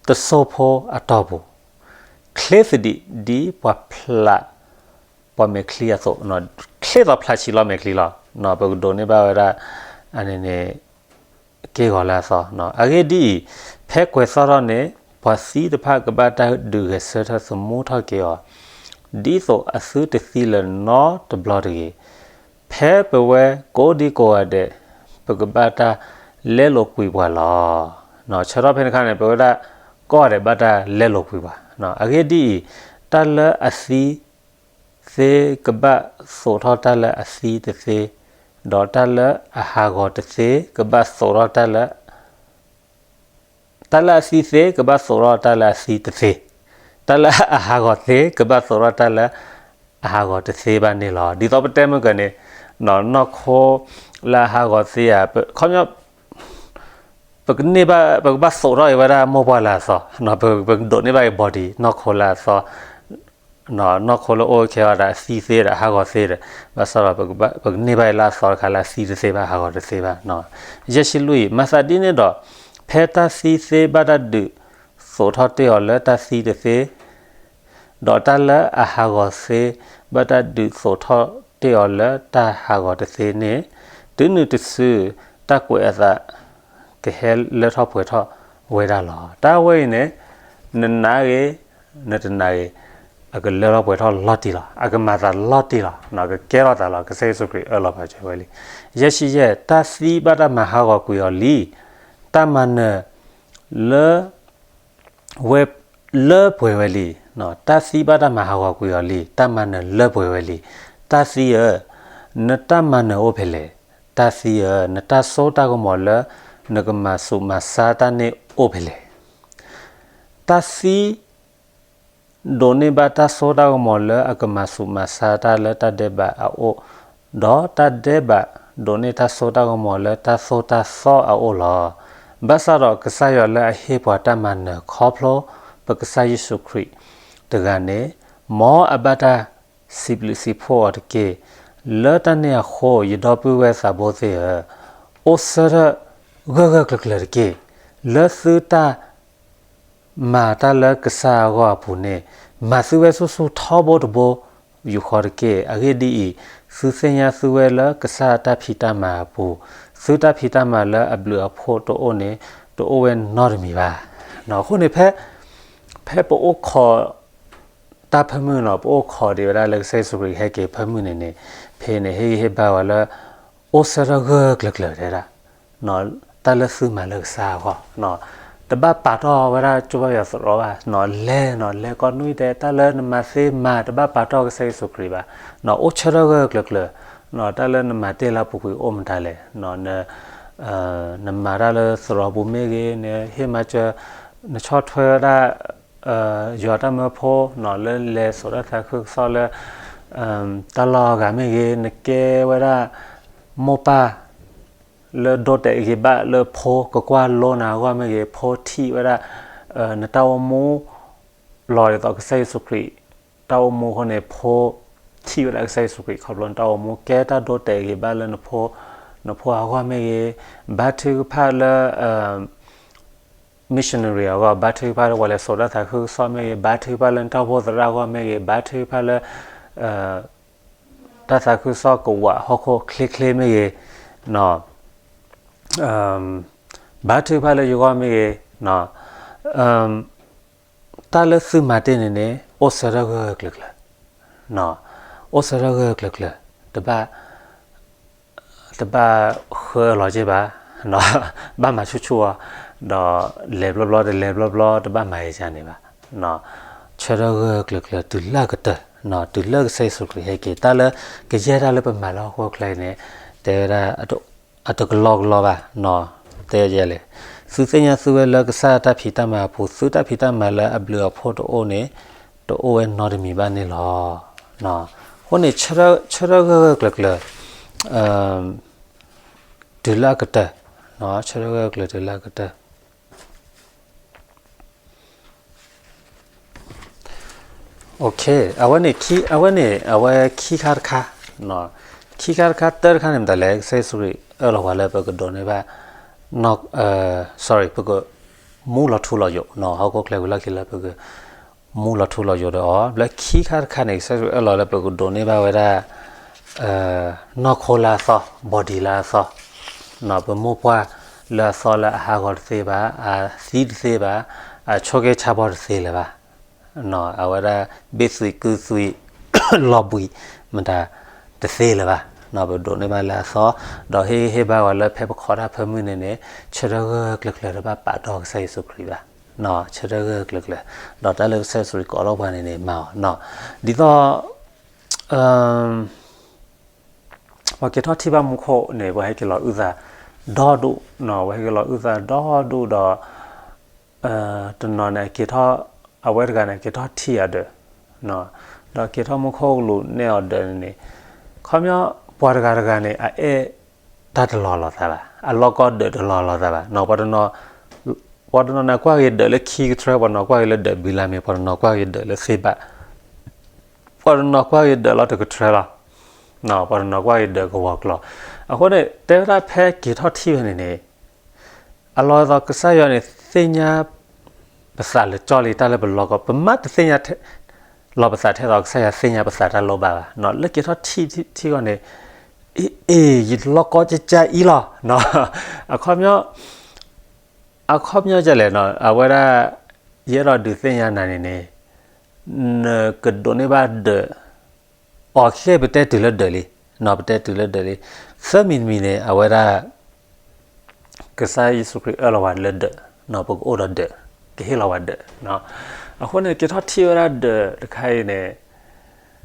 တစိၢ်ဖိအတီၢ်ပူၤ, ချ့သဒံးဒ်ပှၤဖျး ပှၤမဲာ်ချံအသိး, ချ့သိးဖျးဆံးလီၤမဲာ်ချံလီၤ. ပကဒိးန့ၢ်ဘၣ်ဝဲဒၣ် အန့ၣ်န့ၣ် က့ၢ်ဂီၤလၢအသီ, အဂ့ၢ်ဒ်အံၤ, ဖဲကွဲၤသီၣ်ထီၣ်န့ၣ် ပှၤသံတဖၣ်ကဘၣ်တၢ်ဒုးဂဲၤဆၢထၢၣ်သမူထီၣ်က့ၤအီၤ, ဒ်သိးအသုတသံလၢၤနီတဘျီတဂ့ၤ. ဖဲပဝဲကိးဒံကိးဂၤဒဲး ပကဘၣ်တၢ်လဲလိာ်ကွံာ်ပှၤလီၤ. ဆၢထီၣ်ဖဲန့ၣ်အခါန့ၣ် ပဝဲဒၣ်ကိးဂၤဒဲးဘၣ်တၢ်လဲလိာ်ကွံာ်ပှၤ, အဂ့ၢ်ဒ်အံၤ, တၢ်လၢအသံသ့ကဘၣ်သိးထီၣ်တၢ်လၢအသံတသ့, ဒီးတၢ်လၢအဟးဂီၤတသ့ ကဘၣ်သိးထီၣ်တၢ်လၢ တၢ်လၢအသံသ့ ကဘၣ်သိးထီၣ်တၢ်လၢအသံတသ့, တၢ်လၢအဟးဂီၤသ့ ကဘၣ်သိးထီၣ်တၢ်လၢအဟးဂီၤတသ့ဘၣ်န့ၣ်လီၤ. ဒ်သိးပတဲမုၢ်ကၢၤန့ၣ်, နီၢ်ခိလၢအဟးဂီၤသ့ဧါ, ခီပညီ ပကန့ၢ်ဘၣ် ပကဘၣ်သိးထီၣ်အံၤဝဲဒၣ်မိၢ်ပှၢ်လၢအသီ, ပကဒိးန့ၢ်ဘၣ်အံၤ body နီၢ်ခိလၢအသီ နီၢ်ခိလၢအိၣ်ခဲအံၤဒီးအသံသ့ဒီးဟးဂီၤသ့ဒီး, ဘၣ်ဆၣ်ဒီး ပကန့ၢ်ဘၣ်အံၤလၢအသီတခါလၢအသံတသ့ဘၣ် ဟးဂီၤတသ့ဘၣ်. ယဲၢ်ဆံလွံၢ်, မၤသးဒ်န့ၣ်ဒီး, ဖဲတၢ်သံသ့ဘၣ်တၢ်ဒုးသိးထီၣ်တ့ၢ်အီၤလၢတၢ်သံတသ့ ဒီးတၢ်လၢအဟးဂီၤသ့ ဘၣ်တၢ်ဒုးသိးထီၣ်တ့ၢ်အီၤလၢတၢ်ဟးဂီၤတသ့န့ၣ်, တုၤနုၤတစု တၢ်ကွဲးအသး ကဟဲလၢထီၣ်ပှဲၤထီၣ်ဝဲဒၣ်လီၤ. တၢ်ဝဲအံၤန့ၣ် နနာ်ဂ့ၤ နတနာ်ဂ့ၤ အကလၢထီၣ်ပှဲၤထီၣ်လီၤတံၢ်လီၤ. အကမၤသးလီၤတံၢ်လီၤ. ကကဲထီၣ်သးလီၤ. ကစၢ်ယ့ၣ်ၡူးခရံာ်အၢၣ်လီၤပာ်စၢၤဝဲလံ. ယဲၢ်ဆံယဲၢ်, တၢ်သံဘၣ်တၢ်မၤဟးဂီၤကွံာ်အီၤလံ. တၢ်မၤနၢၤလၢ ဝဲ လၢပှဲၤဝဲလံ. တၢ်သံဘၣ်တၢ်မၤဟးဂီၤကွံာ်အီၤလံ. တၢ်မၤနၢၤလၢပှဲၤဝဲလံ. တၢ်သံဧၢ, နတၢ်မၤနၢၤအိၣ်ဖဲလဲၣ်. တၢ်သံဧၢ, နတၢ်စိတၢ်ကမီၤလၢ နကမၤဆူးမၤဆါတၢ်န့ၣ်အိၣ်ဖဲလဲၣ်. တၢ်သံ ဒိးန့ၢ်ဘၣ်တၢ်စိတၢ်ကမီၤလၢအကမၤဆူးမၤဆါတၢ်လၢတၢ်ဒဲးဘးအအိၣ်, ဒီးတၢ်ဒဲးဘးဒိးန့ၢ်တၢ်စိတၢ်ကမီၤလၢတၢ်သိၣ်တၢ်သီအအိၣ်လီၤ. ဘၣ်ဆၣ်ဒီးကစၢ်ယွၤလၢအဟ့ၣ်ပှၤတၢ်မၤနၢၤခီဖျိ ပကစၢ်ယ့ၣ်ၡူးခရံာ်တဂၤန့ၣ်, မ်အဘၣ်တၢ်စံးဘျုးစံးဖှိၣ်အီၤတက့ၢ်. လၢတၢ်န့ၣ်အဃိ ယဒီပုၢ်ဝဲၢ်သးဘိသ့ၣ်ဧၢ, အိၣ်ဆၢထၢၣ်ဂၢၢ်ဂၢၢ်ကျၢၤကျၢၤတက့ၢ်. လၢသုတၢ် မၤတၢ်လၢကစၢ်အဂီၢ်အပူၤန့ၣ်, မၤသုဝဲဆူၣ်ဆူၣ်ထီဘိတဘိယူၢ်ဃီတက့ၢ်. အဂ့ၢ်ဒ်အံၤ, သုသ့ၣ်ညါသုဝဲလၢကစၢ်အတၢ်ဖံးတၢ်မၤအပူၤ, သုတၢ်ဖံးတၢ်မၤလၢအဘျုးအဖှိၣ်တအိၣ်န့ၣ် တအိၣ်ဝဲနီတမံၤဘၣ်. အဃိန့ၣ်ဖဲ ဖဲပအိၣ်ခိး တၢ်ဖၢမုၢ်နီၤ, ပအိၣ်ခိးဒံးဝဲဒၣ်လၢကစၢ်ယ့ၣ်ၡူးခရံာ်ဟဲက့ၤဖၢမုၢ်န့ၣ်န့ၣ်, ဖဲန့ၣ်ဟ့ၣ်ဂံၢ်ဟ့ၣ်ဘါဝဲလၢ အိၣ်ဆၢထၢၣ်ဂၢၢ်ဂၢၢ်ကျၢၤကျၢၤတဲဒၣ်, တၢ်လၢသုမၤလၢကစၢ်အဂီၢ်, တဘၣ်ပာ်တီၢ်ဝဲဒၣ်ကၠိဘၣ်ယွၤသရိာ်ဘၣ်, လဲၤနီၤ, လဲၤကိးနွံဒဲး, တၢ်လၢနမၤသ့မၤ တဘၣ်ပာ်တီၢ်ကစၢ်ယ့ၣ်ၡူးခရံာ်ဘၣ်, အိၣ်ဆၢထၢၣ်ဂၢၢ်ဂၢၢ်ကျၢၤကျၢၤ, တၢ်လၢနမၤတ့ၢ်လၢအပူၤကွံာ်အိၣ်မတၤလဲၣ်, နမၤတၢ်လၢသရိာ်ပူၤမ့ၢ်ဂ့ၤ, နဟ့ၣ်မၤစၢၤ နဆီၣ်ထွဲဝဲဒၣ် ယွၤတၢ်မၢဖိ လၢလဲၤစိာ်တၢ်သးခုကစီၣ်လၢ တၢ်လီၢ်အဂၤမ့ၢ်ဂ့ၤ, နကဲဝဲဒၣ် မိၢ်ပၢ် လၢဒိတဲာ်ဂ့ၤဘၣ်လၢဖိကကွၢ်လိနၤအဂီၢ်မ့ၢ်ဂ့ၤ, ဖိထံၣ်ဝဲဒၣ် နတၢ်အိၣ်မူ လီၤဒ်သိးကစၢ်ယ့ၣ်ၡူးခရံာ် တၢ်အိၣ်မူအဃိန့ၣ် ဖိထံၣ်ဝဲဒၣ်ကစၢ်ယ့ၣ်ၡူးခရံာ် ခီဖျိနတၢ်အိၣ်မူ ကဲတၢ်ဒိတဲာ်ဂ့ၤဘၣ်လၢနဖိ နဖိအဂီၢ်မ့ၢ်ဂ့ၤ, ဘါထုကဖၣ်လၢ missionary အဂီၢ်, ဘါထုကဖၣ်လၢပှၤလဲၤစိာ်တၢ်သးခုကစီၣ်မ့ၢ်ဂ့ၤ, ဘါထုကဖၣ်လၢနတၢ်အိၣ်ဖှိၣ်သရၣ်အဂီၢ်မ့ၢ်ဂ့ၤ, ဘါထုကဖၣ်လၢ တၢ်သးခုကစီၣ်ကဝးဟီၣ်ခိၣ်ချ့ချ့မ့ၢ်ဂ့ၤ, ဘါထုကဖၣ်လၢယဂီၢ်မ့ၢ်ဂ့ၤ, တၢ်လၢသုမၤတ့ၢ်န့ၣ်န့ၣ် အိၣ်ဆၢထၢၣ်ဂၢၢ်ဂၢၢ်ကျၢၤကျၢၤ, အိၣ်ဆၢထၢၣ်ဂၢၢ်ဂၢၢ်ကျၢၤကျၢၤ, တဘၣ် တဘၣ်ဃၢလီၤက့ၤဘၣ်, ဘၣ်မၤဆူၣ်ဆူၣ်အီၤ, ဒီးလဲၤဘျီဘျီတလဲၤဘျီဘျီ တဘၣ်မၤယၤန့ၣ်ဘၣ်, ဆၢထၢၣ်ဂၢၢ်ဂၢၢ်ကျၢၤကျၢၤ တုၤလၢအကတၢၢ်, တုၤလၢကစၢ်ယ့ၣ်ၡူးခရံာ်ဟဲက့ၤ, တၢ်လၢကယဲၢ်တၢ်လၢပမၤလၢဟီၣ်ခိၣ်ချၢအံၤန့ၣ် တဲဝဲဒၣ် အတကလီကလီဘၣ်, တဲယဲလဲၣ်, သုသ့ၣ်ညါသုဝဲလၢကစၢ်တၢ်ဖံးတၢ်မၤအပူၤ, သုတၢ်ဖံးတၢ်မၤလၢအဘျုးအဖှိၣ်တအိၣ်န့ၣ် တအိၣ်ဝဲနီတမံၤဘၣ်န့ၣ်လီၤ. အဃိန့ၣ် ဆၢထၢၣ်ဂၢၢ်ဂၢၢ်ကျၢၤကျၢၤ တုၤလၢအကတၢၢ်, ဆၢထၢၣ်ဂၢၢ်ဂၢၢ်ကျၢၤတုၤလၢအကတၢၢ် အဝဲန့ၣ် အဝဲန့ၣ် အဝဲခံခါတခါ, ခံခါတခါ တၢတခါန့ၣ် မတၤလဲၣ်, ကစၢ်ယ့ၣ်ၡူးခရံာ်အၢၣ်လီၤပှၤလၢပကဒိးန့ၢ်ဘၣ် sorry ပကမူလီၤထူလီၤယိာ်, ဟီၣ်ခိၣ်ချၢဝံၤလီၢ်ခံလၢပက မူလီၤထူလီၤယိာ်ဒီးအီၤ, လၢခံခါတခါန့ၣ် ကစၢ်ယ့ၣ်ၡူးခရံာ်အၢၣ်လီၤလၢပကဒိးန့ၢ်ဘၣ်ဝဲဒၣ် နီၢ်ခိလၢအသီ, body လၢအသီ, ပမိၢ်ပှၢ်လၢအသီလၢအဟးဂီၤတသ့ဘၣ်, အသံတသ့ဘၣ်, အဆိက့ဆါဘီတသ့လၢၤဘၣ်, အဝဲဒၣ် ဘ့ၣ်သွံးကုသွံး လီၤဘှံး မတၤတသ့လၢၤဘၣ်, ပဒိးန့ၢ်ဘၣ်လၢအသီ, ဒီးဟ့ၣ်ဂံၢ်ဟ့ၣ်ဘါဝဲလၢဖဲပခိးတၢ်ဖၢမုၢ်န့ၣ်န့ၣ် ဆၢထၢၣ်ဂၢၢ်ဂၢၢ်ကျၢၤကျၢၤတဘၣ်ပာ်တီၢ်ကစၢ်ယ့ၣ်ၡူးခရံာ်ဘၣ်, ဆၢထၢၣ်ဂၢၢ်ဂၢၢ်ကျၢၤကျၢၤ, ဒီးတၢ်လၢကစၢ်ယ့ၣ်ၡူးခရံာ်ကိးထီၣ်ပှၤန့ၣ်န့ၣ် မၤအီၤ, ဒ်သိး ပှၤက့ၤထီၣ်ထံၣ်ဘၣ်မူခိၣ်န့ၣ် ပှၤဟဲက့ၤလီၤအုၣ်သးဒီဒူၣ်, ပှၤဟဲက့ၤလီၤအုၣ်သးဒီဒူၣ်ဒီး တနီၤန့ၣ် က့ၤထီၣ် အဝဲတဂၤန့ၣ် က့ၤထီၣ်ထံၣ်အဒၢး, ဒီးက့ၤထီၣ်မူခိၣ်ကလူးနဲၣ်အီၤဒၢးန့ၣ်န့ၣ်, ခီပညီ ပှၤတဂၤတဂၤန့ၣ် အအဲၣ်တၢ်တလီၤလိာ်သးဘၣ်, အလီၢ်ကီဒၢးတလီၤလိာ်သးဘၣ်, ပှၤတနီၤန့ၣ်ကွၢ်က့ၤဒၢးလၢခံကထြၢ, ပှၤတနီၤကွၢ်က့ၤလၢဒၢးဘံလါမ့ၢ်, ပှၤတနီၤကွၢ်က့ၤဒၢးလၢသ့ဘၣ်, ပှၤတနီၤကွၢ်က့ၤဒၢးလီၤတကထြၢလီၤ, ပှၤတနီၤကွၢ်က့ၤဒၢးကဝီၤကျီၤ, အဃိန့ၣ် တဲဝဲဒၣ်ဖဲက့ၤထီၣ်ထံၣ်ဝဲန့ၣ်န့ၣ် အလီၢ်ဒ်သိးကစၢ်ယွၤန့ၣ် သ့ၣ်ညါပသးလၢကၠီလံ တၢ်လၢပလီၢ်ကီ, ပမ့ၢ်တသ့ၣ်ညါလီၤပသးထဲသိးကစၢ်ယွၤသ့ၣ်ညါပသးတၢ်လိၣ်ဘၣ်ဘၣ်, လၢက့ၤထီၣ်ထံၣ်ထံၣ်အဂီၢ်န့ၣ်, အ့ အ့ ယလီၢ်ကီကကါအံၤလီၤ, အခီပညီ အခီပညီဒ်လဲၣ်, အဝဲဒၣ် ယအဲၣ်ဒိးဒုးသ့ၣ်ညါနၤန့ၣ်န့ၣ်, နကဒိးန့ၢ်ဘၣ်ဒၢး အီၤခဲ ပတဲတုၤလၢဒၢးလံ, ပတဲတုၤလၢဒၢးလံ, သၢမံၤတမံၤန့ၣ် အဝဲဒၣ် ကစၢ်ယ့ၣ်ၡူးခရံာ်အၢၣ်လီၤဝဲလၢဒၢး, ပကအိၣ်ဒီးဒၢး, ကဟ့ၣ်လီၤဝဲဒၢး, အဃိန့ၣ် က့ၤထီၣ်ထံၣ်ဝဲဒၣ်ဒၢးတခါအံၤန့ၣ် ဒ်သိးယတဲနၤန့ၣ်လီၤ, ဒၢးဖးဒိၣ်ဒီး ဒၢးဒ်သိးလၢနလီၢ်ကီလီၤ,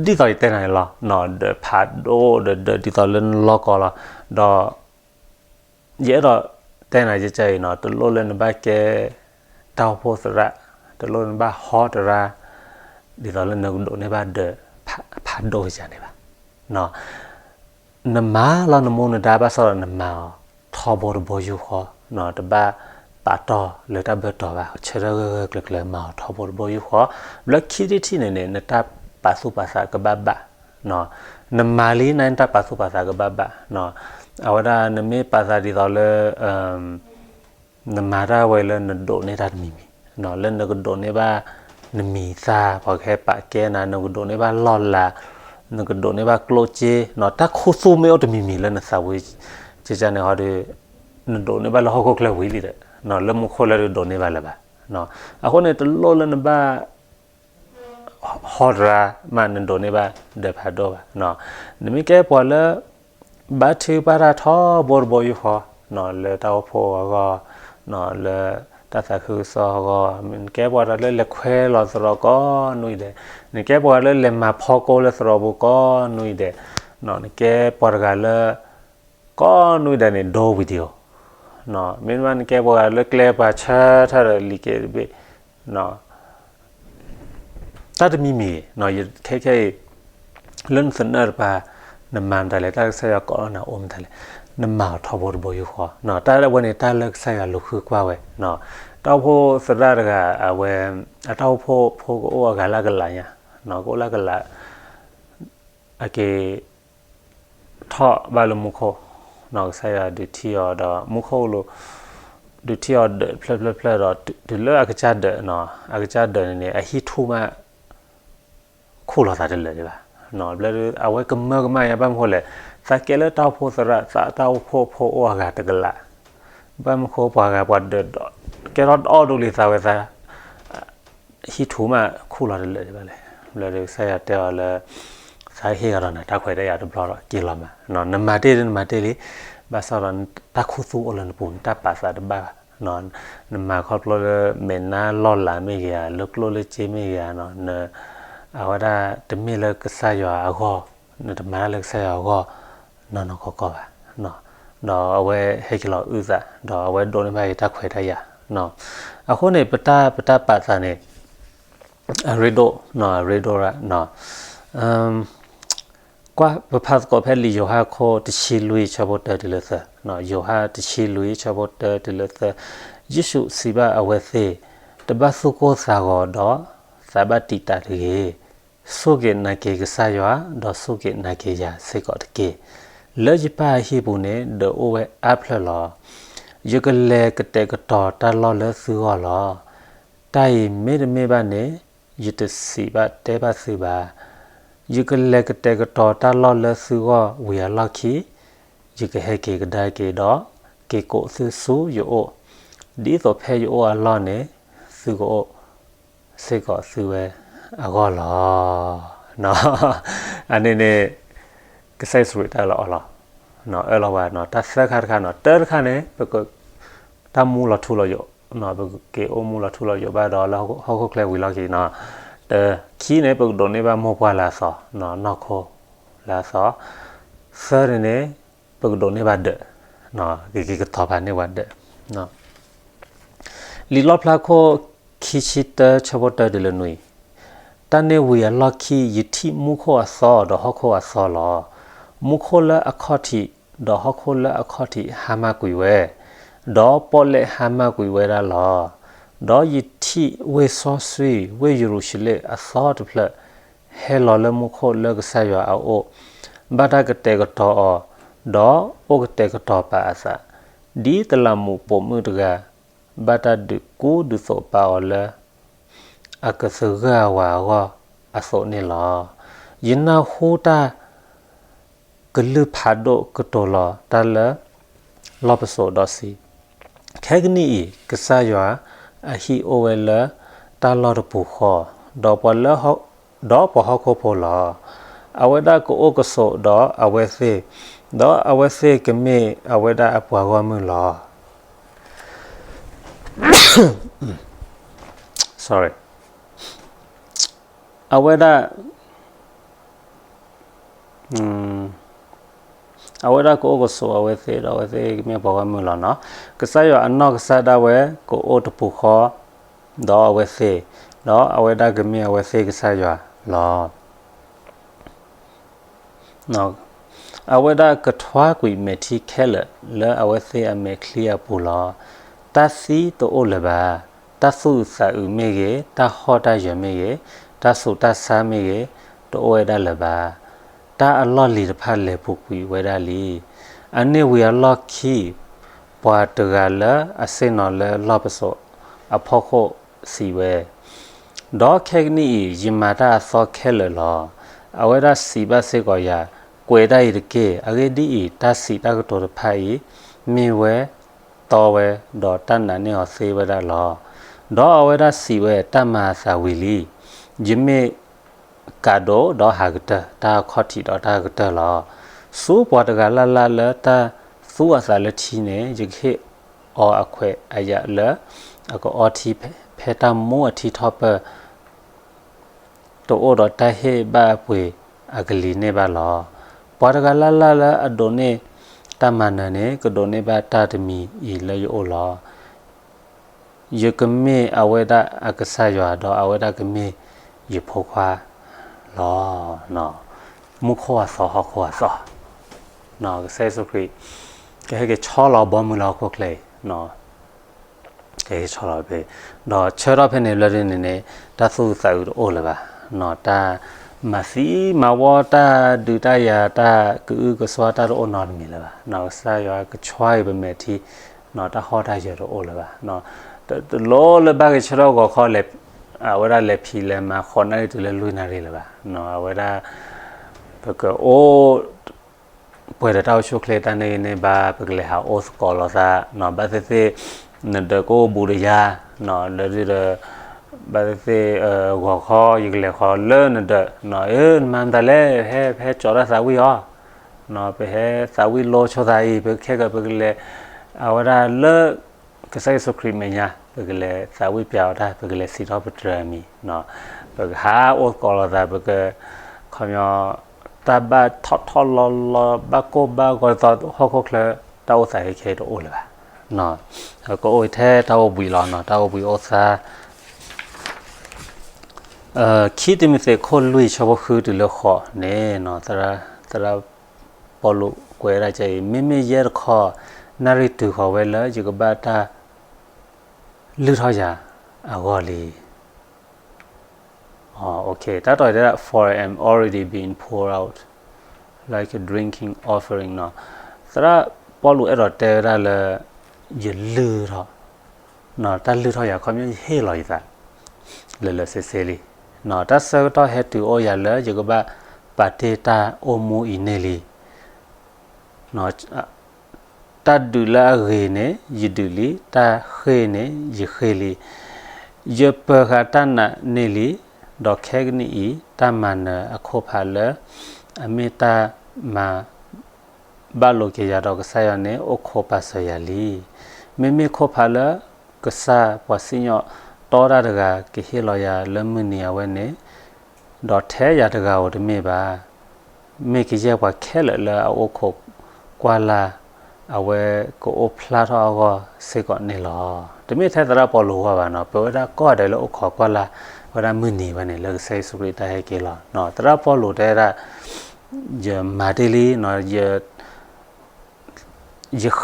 ဒီး ယအဲၣ်ဒိးတဲနၤယကဲအံၤနီၤ, တလိၣ်လၢနဘၣ်ကဲတၢ်အိၣ်ဖှိၣ်သရၣ်, တလိၣ်လၢနဘၣ်ဟီတရါ, ဒ်သိးလၢနကဒိးန့ၢ်ဘၣ်ဒၢးဖးဒိၣ်ကယၤန့ၣ်ဘၣ်. နမၤလီၤနမူနဒါဘၣ်ဆၣ်ဒီးနမၤအီၤထီဘိတဘိယူၢ်ဃီ, တဘၣ်ပာ်တီၢ်လၢတၢ်ဘၢၣ်တီၤဘၣ်, ဆၢထၢၣ်ဂၢၢ်ဂၢၢ်ကျၢၤကျၢၤမၤအီၤထီဘိတဘိယူၢ်ဃီ, လၢခံထံၣ်တထံၣ်န့ၣ်န့ၣ် နတၢ်ပာ်သူၣ်ပာ်သးကဘၣ်ဘၣ် နမၤလံန့ၣ် နတၢ်ပာ်သူၣ်ပာ်သးကဘၣ်ဘၣ်. အဝဲဒၣ်နမ့ၢ်ပာ်သးဒ်သိးလၢ နမၤတၢ်ဝဲလၢနဒိးန့ၢ်တၢ်တမံၤမံၤ, လၢနကဒိးန့ၢ်ဘၣ်နမံၤသၣ် ပှၤကဟဲပာ်ကဲနၤ, နကဒိးန့ၢ်ဘၣ်လီၢ်လၤ, နကဒိးန့ၢ်ဘၣ်ကျိၣ်စ့, တၢ်ခူသူၣ်မ့ၢ်အိၣ်တမံၤမံၤလၢနသးဝံၤ ကကန့ၣ်ဟီဒီး နဒိးန့ၢ်ဘၣ်လၢဟီၣ်ခိၣ်ချၢဝံၤလံဒီး လၢမူခိၣ်လၢဒိးန့ၢ်ဘၣ်လၢၤဘၣ်. အဃိန့ၣ် တလိၣ်လၢနဘၣ် ဟီတရါမး နဒိးန့ၢ်ဘၣ်ဒၢးဖးဒိၣ်ဘၣ်. နမ့ၢ်ကဲပှၤလၢ ဘါထုကဖၣ်တၢ်ထီဘိတဘိယူၢ်ဃီ, လၢတၢ်အိၣ်ဖှိၣ်အဂီၢ်, လၢတၢ်သးခုကစီၣ်အဂီၢ်, နကဲပှၤတဂၤလၢလဲၤခွဲးလီၤသရိာ်ကိးနွံဒဲး, နကဲပှၤတဂၤလၢလဲၤမၤဖီကိလၢသရိာ်ပူၤကိးနွံဒဲး, နကဲပှၤတဂၤလၢ ကိးနွံဒဲးန့ၣ် ဒိ video မ့တမ့ၢ်နကဲပှၤလၢကျဲပှၤဆၢထၢၣ်ဒီးလံာ်က့တဘ့ၣ်, တၢ်တမံၤမံၤ, ခဲခဲအံၤ လၢနသနၢၣ်တပၤ, နမၤမတၤလဲၣ်, တၢ်လၢကစၢ်ယွၤကိးလီၤနၤအိၣ်မတၤလဲၣ်, နမၤအီၤထီဘိတဘိယူၢ်ဃီ, တၢ်ဝဲန့ၣ်တၢ်လၢကစၢ်ယွၤလူၤဃုကွၢ်ဝဲ, တၢ်အိၣ်ဖှိၣ်သရၣ်တဂၤ အဝဲ, အတၢ်အိၣ်ဖှိၣ်ဖိကအိၣ်အဂၤလၢကလးညါ, ကအိၣ်လၢကလး အက့ၤ ထီၣ်ဘၣ်လၢမူခိၣ်, ကစၢ်ယွၤဒုးထံၣ်အီၤဒီးမူခိၣ်လိၤ, ဒုးထံၣ်အီၤဒၢးတဖျၢၣ်ဖျၢၣ်ဖျၢၣ်ဒီး တုၤလၢအကစၢ်ဒၢး, အကစၢ်ဒၢးန့ၣ်န့ၣ် အဟံၣ်ထူၣ်မး ခူၣ်လီၤသးတလၢာ်ဒံးဘၣ်, ဘျီအဝဲကမၢကမၣ်ညါ ဘၣ်မနုၤဃိလဲၣ်, သးကဲလၢတၢ်အိၣ်ဖှိၣ်သရၣ်, သးတၢ်အိၣ်ဖှိၣ်ဖိအိၣ်အဂၤတကလး, ဘၣ်မနုၤဃိပှၤဂၤပှၤဒၢးဒီး ကဲထီၣ်တအီၣ်ဒိလံသးဝဲသး ဟံၣ်ထူၣ်မးခူၣ်လီၤတလၢာ်ဒံးဘၣ်လဲၣ်, ဘျီဒီးကစၢ်ယွၤတဲအီၤလၢ သးဟ့ၣ်ဂီၤဒီးနၤတၢ်ခွဲးတၢ်ယာ်တဘျီဒီးက့ၤလီၤမး, နမၤတ့ၢ်ဒ်နမၤတ့ၢ်လံ, ဘၣ်ဆၣ်ဒီးတၢ်ခူသူၣ်အိၣ်လၢနပူၤ နတၢ်ပာ်သးတဘၣ်ဘၣ်, နမၤခီဖျိလၢမဲာ်နါလီၢ်လၤမ့ၢ်ဂ့ၤဧါ, လၢကျိၣ်လၢစ့မ့ၢ်ဂ့ၤဧါ, အဝဲဒၣ်တမ့ၢ်လၢကစၢ်ယွၤအဂီၢ်, နတမၤတၢ်လၢကစၢ်ယွၤအဂီၢ် နီၢ်နီၢ်ကီၢ်ကီၢ်ဘၣ်, ဒီးအဝဲဟဲက့ၤလီၤအုၣ်သး, ဒီးအဝဲဒိးန့ၢ်ဘၣ်က့ၤတၢ်ခွဲးတၢ်ယာ်, အဃိန့ၣ် ပတၢ်, ပတၢ်ပာ်သးန့ၣ် အရ့ဒိၣ်, အရ့ဒိၣ်ရၣ်, ကွၢ်ပဖးသကိးဖဲလံာ်ယိၤဟၣ်ခိၣ်တဆံလွံၢ်ဆၢဖိတၢတုၤလၢသၢ, ယိၤဟၣ်တဆံလွံၢ်ဆၢဖိတၢတုၤလၢသၢ, ယ့ၣ်ၡူးစံးဘၣ်အဝဲသ့ၣ်, တဘၣ်သူၣ်ကိၢ်သးဂီၤဒီးသးဘၣ်တံာ်တာ်တဂ့ၤ, ဆိၣ်ဂ့ၤနာ်က့ၤကစၢ်ယွၤ, ဒီးဆိၣ်ဂ့ၤနာ်က့ၤယၤစ့ၢ်ကီးတက့ၢ်. လၢယပၢ်အဟံၣ်ပူၤန့ၣ် ဒၢးအိၣ်ဝဲအါဖျၢၣ်လီၤ. ယကလဲၤကတဲာ်ကတီၤတၢ်လီၢ်လၢသုဂီၢ်လီၤ. တၢ်အံၤမ့တမ့ၢ်ဘၣ်န့ၣ် ယတစံးဘၣ်တဲဘၣ်သုဘၣ်. ယကလဲၤကတဲာ်ကတီၤတၢ်လီၢ်လၢသုဂီၢ်ဝံၤအလီၢ်ခံ, ယကဟဲက့ၤကဒါက့ၤဒီး က့ၤကိးသုဆူယအိၣ်, ဒ်သိးဖဲယအိၣ်အလီၢ်န့ၣ် သုကအိၣ်စ့ၢ်ကီးသုဝဲအဂီၢ်လီၤ. အန့ၣ်န့ၣ် ကစၢ်ယ့ၣ်ၡူးခရံာ်တၢ်လီၤအီလီၤ, အၢၣ်လီၤဝဲနီၤ, တၢ်သၢခါတခါနီၤ, တၢတခါန့ၣ် ပက တၢ်မူလီၤထူလီၤယိာ်, ပကက့ၤအိၣ်မူလီၤထူလီၤယိာ်ဘၣ်ဒီး လၢဟီၣ်ခိၣ်ချၢဝံၤလီၢ်ခံနီၤ, တခံန့ၣ် ပကဒိးန့ၢ်ဘၣ်မိၢ်ပှၢ်လၢအသီ, နီၢ်ခိလၢအသီ, သၢန့ၣ်န့ၣ် ပကဒိးန့ၢ်ဘၣ်ဒၢး, ကက့ၤကတီၤပာ်န့ၢ်ဝဲဒၢး လံာ်လီၣ်ဖျါခိၣ်ခံဆံတၢ ဆၢဖိတၢတုၤလၢနွံ, တၢ်န့ၣ်ဝံၤအလီၢ်ခံ ယထံၣ်မူခိၣ်အသီဒီးဟီၣ်ခိၣ်အသီလီၤ. မူခိၣ်လၢအခီၣ်ထံးဒီးဟီၣ်ခိၣ်လၢအခီၣ်ထံးဟါမၢ်ကွံာ်ဝဲ, ဒီးပီၣ်လဲၣ်ဟါမၢ်ကွံာ်ဝဲဒၣ်လီၤ. ဒီးယထံၣ်ဝ့ၢ်စီဆှံ ဝ့ၢ်ယရူၤၡလ့ၣ်အသီတဖျၢၣ် ဟဲလီၤလၢမူခိၣ်လၢကစၢ်ယွၤအအိၣ်, ဘၣ်တၢ်ကတဲာ်ကတီၤအီၤ, ဒီးအိၣ်ကတဲာ်ကတီၤပာ်အသး, ဒ်တလးမူးပိာ်မုၣ်တဂၤ ဘၣ်တၢ်ဒုးကူဒုးသိးပာ်အီၤလၢ အကသဂၢၢ်အဝၤအဂီၢ်အသိးန့ၣ်လီၤ. ယနၢ်ဟူတၢ်ကလုၢ်ဖးဒိၣ်ကတိၤလီၤတၢ်လၢလီၢ်ပစိာ်ဒီးစံး, ခဲကနံၣ်အံၤ ကစၢ်ယွၤအဟံၣ်အိၣ်ဝဲလၢတၢ်လီၢ်တပူၤဃီ, ဒီးပှၤလၢဟီၣ်, ဒီးပှၤဟီၣ်ခိၣ်ဖိလီၤ. အဝဲဒၣ်ကအိၣ်ကဆိးဒီးအဝဲသ့ၣ်, ဒီးအဝဲသ့ၣ်ကမ့ၢ်အဝဲဒၣ်အပှၤဂီၢ်မုၢ်လီၤ. Sorry. အဝဲဒၣ်, အဝဲဒၣ်ကအိၣ်ကဆိးအဝဲသ့ၣ်ဒီးအဝဲသ့ၣ်ကမ့ၢ်ပှၤဂီၢ်မုၢ်လီၤနီၤ. ကစၢ်ယွၤအနီၢ်ကစၢ်ဒၣ်ဝဲကအိၣ်တပူၤဃီဒီးအဝဲသ့ၣ်, ဒီးအဝဲဒၣ်ကမ့ၢ်အဝဲသ့ၣ်ကစၢ်ယွၤလီၤ. အဝဲဒၣ်ကထွါကွံာ်မဲာ်ထံခဲလၢာ်လၢအဝဲသ့ၣ်အမဲာ်ချံအပူၤလီၤ. တၢ်သံတအိၣ်လၢၤဘၣ်. တၢ်သူၣ်အုးသးအုးမ့ၢ်ဂ့ၤ, တၢ်ဟီၣ်တၢ်ယၢၤမ့ၢ်ဂ့ၤ, တၢ်ဆူးတၢ်ဆါမ့ၢ်ဂ့ၤ, တအိၣ်ဝဲဒၣ်လၢၤဘၣ်. တၢ်အလီၢ်လံၤတဖၣ်လဲၤပူၤကွံာ်ဝဲဒၣ်လံ. အန့ၣ်ဝံၤအလီၢ်ခံ ပှၤတဂၤလၢအဆ့ၣ်နီၤလၢလီၢ်ပစိာ်အဖီခိၣ်စံးဝဲ, ဒီးခဲကနံၣ်အံၤ ယမၤတၢ်အသီခဲလၢာ်လီၤ. အဝဲဒၣ်စံးဘၣ်စ့ၢ်ကီးယၤ, ကွဲးတၢ်အံၤတက့ၢ်. အဂ့ၢ်ဒ်အံၤ, တၢ်စံးတၢ်ကတိၤတဖၣ်အံၤ မ့ၢ်ဝဲတီဝဲ, ဒီးတၢ်နာ်န့ၢ်အီၤသ့ဝဲဒၣ်လီၤ. ဒီးအဝဲဒၣ်စံးဝဲ, တၢ်မၤအသးဝံၤလံ. ယမ့ၢ်ကးဒိၣ်ဒီးဟးကတၢၢ်, တၢ်အခီၣ်ထံးဒီးတၢ်ကတၢၢ်လီၤ. ဆူပှၤတဂၤလၢ်လၢ်လၢတၢ်သူအသးလၢထံန့ၣ် ယကဟ့ၣ်အီၤအခွဲးအယာ်လၢအကအီထံ ဖဲတၢ်မူအထံထီၣ်ပၢၢ် တအိၣ်ဒီးတၢ်ဟ့ၣ်ဘၣ်အပှ့ၤအကလံၤန့ၢ်ဘၣ်လီၤ. ပှၤတဂၤလၢ်လၢ်လၢအဒိးန့ၢ် တၢ်မၤနၢၤန့ၣ် ကဒိးန့ၢ်ဘၣ်တၢ်တမံၤအံၤလၢယအိၣ်လီၤ. ယကမ့ၢ်အဝဲဒၣ်အကစၢ်ယွၤ ဒီးအဝဲဒၣ်ကမ့ၢ်ယဖိခွါလီၤ. မူခိၣ်အသီ ဟီၣ်ခိၣ်အသီ, ကစၢ်ယ့ၣ်ၡူးခရံာ် ကဟဲက့ၤဆီလီၤဘီမုၢ်လၢဟီၣ်ခိၣ်ချၢအံၤ ကဟဲက့ၤဆီလီၤဖဲ ဒီးဆၢထီၣ်ဖဲန့ၣ်ဘျီဒ်န့ၣ်န့ၣ် တၢ်သူၣ်အုးသးအုးတအိၣ်လၢၤဘၣ်, တၢ်မၤသံမၤဝီ တၢ်ဒုးတၢ်ယၤ တၢ်ကအုကစွါ တၢ်တအိၣ်နီတမံၤလၢၤဘၣ်. ကစၢ်ယွၤကဆှါက့ၤပမဲာ်ထံ တၢ်ဟီၣ်တၢ်ယၢၤတအိၣ်လၢၤဘၣ်. တလိၣ်လၢဘၣ်က့ၤဆၢထၢၣ်ဂီၤခီ အဝဲဒၣ်လဲၤဖံးလဲၤမၤဃိးနၣ်ရံၣ်တုၤလၢလွံၢ်နၣ်ရံၣ်လၢၤဘၣ်. အဝဲဒၣ် ပကအိၣ် ပှဲၤဒီးတၢ်အိၣ်ဆူၣ်အိၣ်ချ့တၢ်န့ၢ်ဂံၢ်န့ၢ်ဘါ ပကလဲၤဟးအိၣ်သကိးလိာ်သး ဘၣ်သ့ၣ်သ့ၣ် နဒၢးကအိၣ်ဘူးဒီးယၤ ဒီးဒ်ဒီး ဘၣ်သ့ၣ်သ့ၣ် ဂီၤခီ ယကလဲၤဃီၤလၢနဒၢး နမၤမတၤလဲၣ် ဟဲ ဟဲကၠီၤတၢ်သးဝံၣ်အီၤ ပဟဲသးဝံၣ်လိဆိသးအံၤ ပခဲကၢၤ ပကလဲၤ အဝဲဒၣ်လၢ ကစၢ်ယ့ၣ်ၡူးခရံာ်မဲာ်ညါ ပကလဲၤသးဝံၣ်ပျဲအီၤတၢ် ပကလဲၤစံးထီၣ်ပတြၢၤအမံၤ ပကဟးအိၣ်သကိးလိာ်သး ပက ခီပညီ တၢ်ဘၣ်ထီၣ်ထီၣ်လီၤလီၤ ဘၣ်ကိၢ်ဘၣ်ဂီၤဒ်သိးဟီၣ်ခိၣ်ချၢ တၢ်အိၣ်သးခဲခဲအံၤတအိၣ်လၢၤဘၣ်. ကအိၣ်ထဲတၢ်အိၣ်ဘှံးလီၤ တၢ်အိၣ်ဘှံးအိၣ်သါ ခံတံၤမသ့းခိၣ်လွံၢ်ဆၢဖိဃုတုၤလၢဃိးန့ၣ် သရၣ်ပီလူးကွဲးဒၣ်ကဲအံၤ မ့မ့ၢ်ယဲတခီ နၣ်ရံၣ်တုၤဃီၤဝဲလၢယကဘၣ်တၢ်လုၢ်ထီၣ်ယၤအဂီၢ်လံ. တၢ်တီၢ်တဲဒၣ် for I am already being poured out like a drinking offering နီၤ. သရၣ်ပီလူးအဲၣ်ဒိးတဲဝဲဒၣ်လၢ ယလုၢ်ထီၣ် တၢ်လုၢ်ထီၣ်ယၤ ခီပညီယဟ့ၣ်လီၤယသး လၢာ်လၢာ်ဆ့ဆ့လံ. တၢ်ဆၢကတီၢ်ဟဲတုၤအိၣ်ယၤလၢယကဘၣ်ပာ်တ့ၢ်တၢ်အိၣ်မူအံၤန့ၣ်လံ. တၢ်ဒုးလၢအဂ့ၤန့ၣ် ယဒုးလံ, တၢ်ဃ့ၢ်န့ၣ် ယဃ့ၢ်လံ. ယပၢၤဃာ်တၢ်နာ်န့ၢ်လံ, ဒီးခဲကနံၣ်အံၤ တၢ်မၤနၢၤအခိၣ်ဖးလၢ အမ့ၢ်တၢ်မၤ ဘၣ်လိာ်က့ၤယၤဒီးကစၢ်ယွၤန့ၣ် အိၣ်ခိးပာ်စၢၤယၤလံ. မ့မ့ၢ်ခိၣ်ဖးလၢကစၢ်ပှၤစံၣ်ညီၣ်တီတၢ်တဂၤ ကဟ့ၣ်လီၤယၤလၢမုၢ်နံၤအဝဲန့ၣ်, ဒီးထဲယၤတဂၤဧိၤတမ့ၢ်ဘၣ်. မ့ၢ်ကယဲၢ်ပှၤခဲလၢာ်လၢအအိၣ်ခိးကွၢ်လၢ် အဝဲကအိၣ်ဖျါထီၣ်အဂီၢ်စ့ၢ်ကီးန့ၣ်လီၤ. တမ့ၢ်ထဲသရၣ်ပီလူးအဂီၢ်ဘၣ်နီၤ, ပဝဲဒၣ်ကိးဂၤဒဲးလၢအိၣ်ခိးကွၢ်လၢ်ဝဲဒၣ်မုၢ်နံၤဝဲန့ၣ် လၢကစၢ်ယ့ၣ်ၡူးခရံာ်တၢ်ဟဲက့ၤလီၤ. သရၣ်ပီလူးတဲဝဲဒၣ် ယမၤတ့ၢ်လံ, ယဃ့ၢ်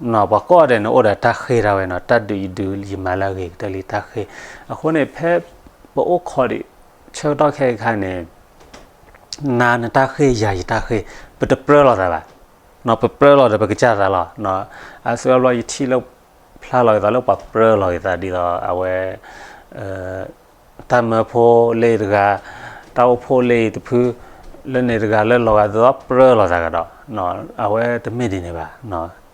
ပှၤကိးဂၤဒဲးန့ၣ် အိၣ်ဒီးတၢ်ဃ့ၢ်ဒၣ်ဝဲနီၤ, တၢ်ဒုးယဒုးယမၤလၢအဂ့ၤကတၢၢ်လံ တၢ်ဃ့ၢ်. အဃိန့ၣ် ဖဲပအိၣ်ခိးဒံးဆၢကတီၢ်ခဲအံၤအခါန့ၣ် နၤနတၢ်ဃ့ၢ် ယၤယတၢ်ဃ့ၢ် ပတပြၢလိာ်သးဘၣ်. ပပြၢလိာ်ဒီးပကစၢ်သးလီၤ. အါစုအါဘျီယထံၣ်လၢ ဖျါလီၤက့ၤသးလၢပှၤပြၢလိာ်က့ၤသးဒ်သိးအဝဲ တၢ်မၢဖိလၢအံၤတဂၤ, တၢ်အိၣ်ဖှိၣ်လၢအံၤတဖု, လၢန့ၣ်တဂၤလၢလီၤဂာ်ဒ်သိးပြၢလိာ်သးကဒီး, အဝဲတမ့ၢ်ဒ်န့ၣ်ဘၣ်.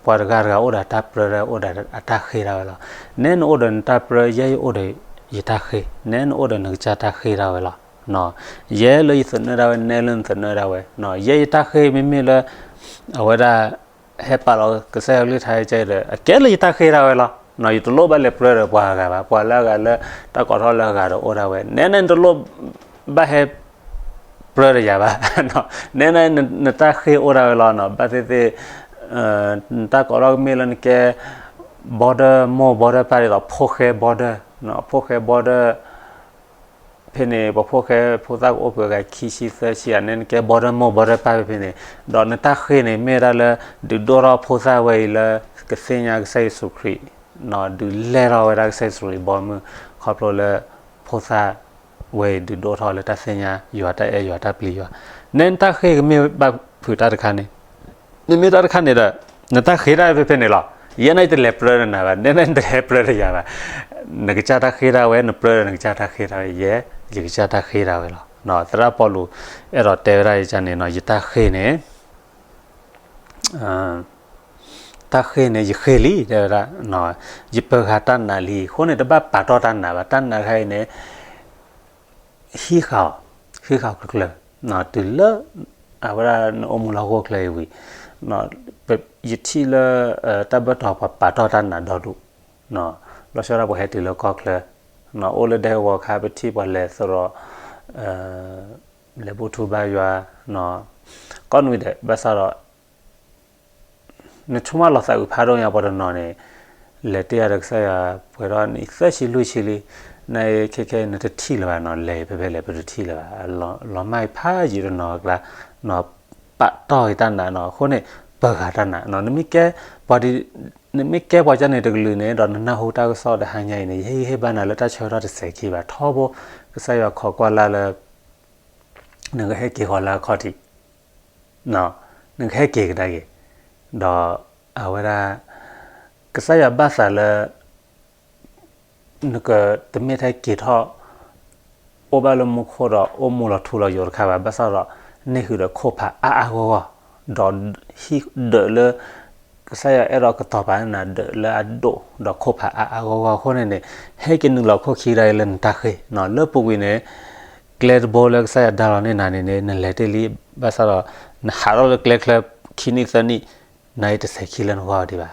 ပှၤတဂၤတဂၤအိၣ်ဒီးတၢ်ပြၢ အိၣ်ဒီးအတၢ်ဃ့ၢ်ဒၣ်ဝဲလီၤ. နဲနအိၣ်ဒီးနတၢ်ပြၢ ယဲယအိၣ်ဒီးယတၢ်ဃ့ၢ်, နဲနအိၣ်ဒီးနကစၢ်တၢ်ဃ့ၢ်ဒၣ်ဝဲလီၤ. ယဲလၢယသနၢၣ်ဒၣ်ဝဲ နဲလၢနသနၢၣ်ဒၣ်ဝဲ, ယဲယတၢ်ဃ့ၢ်မ့မ့ၢ်လၢ အဝဲဒၣ် ဟဲပာ်လီၤကစၢ်ယွၤကလုၢ်ကထါကဲဒီး အကဲလၢယတၢ်ဃ့ၢ်ဒၣ်ဝဲလီၤ. ယတလိၣ်ဘၣ်လဲၤပြၢဒီးပှၤဂၤဘၣ်, ပှၤလၢအဂၤလၢ တၢ်ကိးထီၣ်လၢအဂၤဒီးအိၣ်ဒၣ်ဝဲ, နဲနတလိၣ် ဘၣ်ဟဲ ပြၢဒီးယၤဘၣ်. နဲနတၢ်ဃ့ၢ်အိၣ်ဒၣ်ဝဲလီၤ. ဘၣ်သ့ၣ်သ့ၣ် နတၢ်ကိးထီၣ်ကမ့ၢ်လၢနကဲ border မိၢ် border ပၢ်ဒ်သိး ဖိၣ်ဃဲ border, ဖိၣ်ဃဲ border ဖဲန့ၣ် ပှၤဖိၣ်ဃဲဖိသၣ်ကအိၣ်ပှဲၤဂၤခံဆံသၢဆံဧါ, နဲနကဲ border မိၢ် border ပၢ်ဖဲန့ၣ်, ဒီးနတၢ်ဃ့ၢ်န့ၣ် မ့ၢ်ဝဲဒၣ်လၢ ဒုးဒိၣ်ထီၣ်ဖိသၣ်ဝဲအံၤလၢ ကသ့ၣ်ညါကစၢ်ယ့ၣ်ၡူးခရံာ်, ဒုးလဲၢ်ထီၣ်ဝဲဒၣ်ကစၢ်ယ့ၣ်ၡူးခရံာ်ဘီမုၢ် ခီဖျိလၢ ဖိသၣ်ဝဲအံၤဒုးဒိၣ်ထီၣ်လၢတၢ်သ့ၣ်ညါယွၤ တၢ်အဲၣ်ယွၤ တၢ်ပျံၤယွၤ. နဲနတၢ်ဃ့ၢ်ကမ့ၢ်ဘၣ်ဖုးတၢ်တခါန့ၣ်, မ့မ့ၢ်တၢ်တခါန့ၣ်ဒီး နတၢ်ဃ့ၢ်ဒၣ်ဖဲဖဲန့ၣ်လီၤ. ယဲန့ၣ်တလဲၤပြၢဒီးနၤဘၣ်, နဲနတဟဲပြၢဒီးယၤဘၣ်. နကစၢ်တၢ်ဃ့ၢ်ဒၣ်ဝဲ, နပြၢဒီးနကစၢ်တၢ်ဃ့ၢ်ဒၣ်ဝဲ, ယဲ ယကစၢ်တၢ်ဃ့ၢ်ဒၣ်ဝဲလီၤ. သရၣ်ပီလူး အဲၣ်ဒိးတဲဝဲဒၣ်ယကန့ၣ်နီၤ, ယတၢ်ဃ့ၢ်န့ၣ် တၢ်ဃ့ၢ်န့ၣ် ယဃ့ၢ်လံ တဲဝဲဒၣ်, ယပၢၤဃာ်တၢ်နာ်လံ. အဃိန့ၣ် တဘၣ်ပာ်တီၢ်တၢ်နာ်ဘၣ်. တၢ်နာ်တခါအံၤန့ၣ် ဟံးဃာ်အီၤ, ဟံးဃာ်အီၤကျၢၤကျၢၤ, တုၤလၢ အဝဲဒၣ်နအိၣ်မူလၢဟီၣ်ခိၣ်ချၢအံၤဝံၤ, ယထံၣ်လၢ တၢ်ဘၢၣ်တီၤပှၤပာ်တီၢ်တၢ်နာ်ဒီဒူၣ်, လီၤဆီဒၣ်ပှၤဟဲတုၤလၢကီၢ်ချၢ, အိၣ်လၢဒဲကဝီၤခါ ပထံၣ်ပှၤလဲၤသရိာ် လဲၤဘူၣ်ထူဘါယွၤ ကိးနွံဒဲး ဘၣ်ဆၣ်ဒီး နဆိကမိၣ်လီၤသးအုးဖးဒိၣ်ညါ ပှၤတနီၤန့ၣ် လဲၤတ့ၢ်အီၤဒီးကစၢ်ယွၤပှဲၤထီၣ်နံၣ်သၢဆံလွံၢ်ဆံလံ, နခဲခဲနတထံၣ်လၢၤဘၣ်နီၤ, လဲၤဖဲဖဲလဲၣ်ပတထံၣ်လၢၤဘၣ်, လီၤမၢ်ဖးယံာ်တနီၤကျါ, နီၤပာ်တီၢ်က့ၤတၢ်နးနီၤ, အဃိန့ၣ် ပၢၤဃာ်တၢ်နးနီၤ, နမ့ၢ်ကဲပှၤဒ် နမ့ၢ်ကဲပှၤကၢ်န့ၣ်တကလုာ်န့ၣ် ဒီးနနၢ်ဟူတၢ်ကစီၣ်တဟါညါအံၤန့ၣ် ယဟ့ၣ်ဂံၢ်ဟ့ၣ်ဘါနၤလၢတၢ်ဆၢကတီၢ်တစဲးခံဘၣ်, ထီဘိ ကစၢ်ယွၤခိးကွၢ်လၢ်လၢ နကဟဲက့ၤဃီၤလၢအခီၣ်ထံး, နကဟဲက့ၤကဒါက့ၤ, ဒီးအဝဲဒၣ် ကစၢ်ယွၤဘၣ်သးလၢ နကတမ့ၢ်ထဲက့ၤထီၣ် အိၣ်ဘၣ်လၢမူခိၣ်ဒီး အိၣ်မူလီၤထူလီၤယိာ်တခါဘၣ်, ဘၣ်ဆၣ်ဒီး န့ၢ်ဃုာ်ဒီးခိၣ်ဖးအါအါဂီၢ်ဂီၢ်, ဒီးဟံၣ်ဒၢးလၢ ကစၢ်ယွၤအဲၣ်ဒိးကတီၤပာ်နၤဒၢးလၢအဒိၣ် ဒီးခိၣ်ဖးအါအါဂီၢ်ဂီၢ်အဃိန့ၣ်န့ၣ်, ဟဲက့ၤနုာ်လီၤခိၣ်ခံကဒါလၢနတၢ်ဃ့ၢ်, လၢပူၤကွံာ်န့ၣ် ကျဲတဘိလၢကစၢ်ယွၤဒါလီၤန့ၢ်နၤန့ၣ်န့ၣ် နလဲၤတ့ၢ်လံ, ဘၣ်ဆၣ်ဒီး နဟးထီၣ်လၢကျဲချၢခံနံၣ်သၢနံၣ် နတစဲးခံလၢနဂီၢ်ဒံးဘၣ်,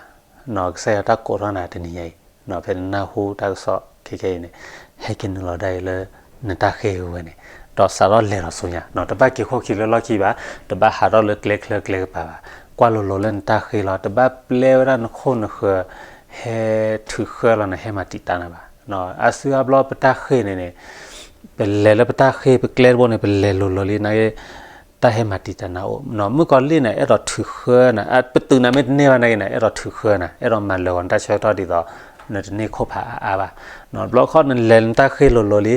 ကစၢ်ယွၤတၢ်ကိးထီၣ်နၤတနံၤညါအံၤ, ဖဲနနၢ်ဟူတၢ်ကစီၣ်ခဲခဲအံၤန့ၣ်, ဟဲက့ၤနုာ်လီၤဒၣ်အံၤလၢ နတၢ်ဃ့ၢ်ဝဲန့ၣ်, ဒီးစးထီၣ်လဲၤလီၤဆူညါ, တဘၣ်က့ၤခိၣ်ခံလၢလီၢ်ခံဘၣ်, တဘၣ်ဟးထီၣ်လၢကျဲချၢကျဲကပၤဘၣ်, ကွၢ်လိၤလိၤလၢနတၢ်ဃ့ၢ်လီၤ, တဘၣ်ပျဲဝဲဒၣ်နခိၣ်နဃၢၤ ဟဲထုးဃၢလီၤနၤ ဟဲမၤတံာ်တာ်နၤဘၣ်, အါစုအါဘျီပတၢ်ဃ့ၢ်န့ၣ်န့ၣ် ပလဲၤလၢပတၢ်ဃ့ၢ်ပကျဲတဘိန့ၣ် ပလဲၤလိၤလိၤလံနၤ, တၢ်ဟဲမၤတံာ်တာ်နၤအိၣ်, မုၣ်ကီၤလံၢ်န့ၣ် အဲၣ်ဒိးထုးဃၢနၤ, ပတုာ်နၤမ့ၢ်တန့ၢ်ဘၣ်နၤဂ့ၤန့ၣ် အဲၣ်ဒိးထုးဃၢနၤ, အဲၣ်ဒိးမၤလၢာ်ဂီၤနတၢ်ဆၢကတီၢ်ဒ်သိး နတန့ၢ်ခိၣ်ဖးအါအါဘၣ်, ဘျီခီနလဲၤနတၢ်ဃ့ၢ်လိၤလိၤလံ,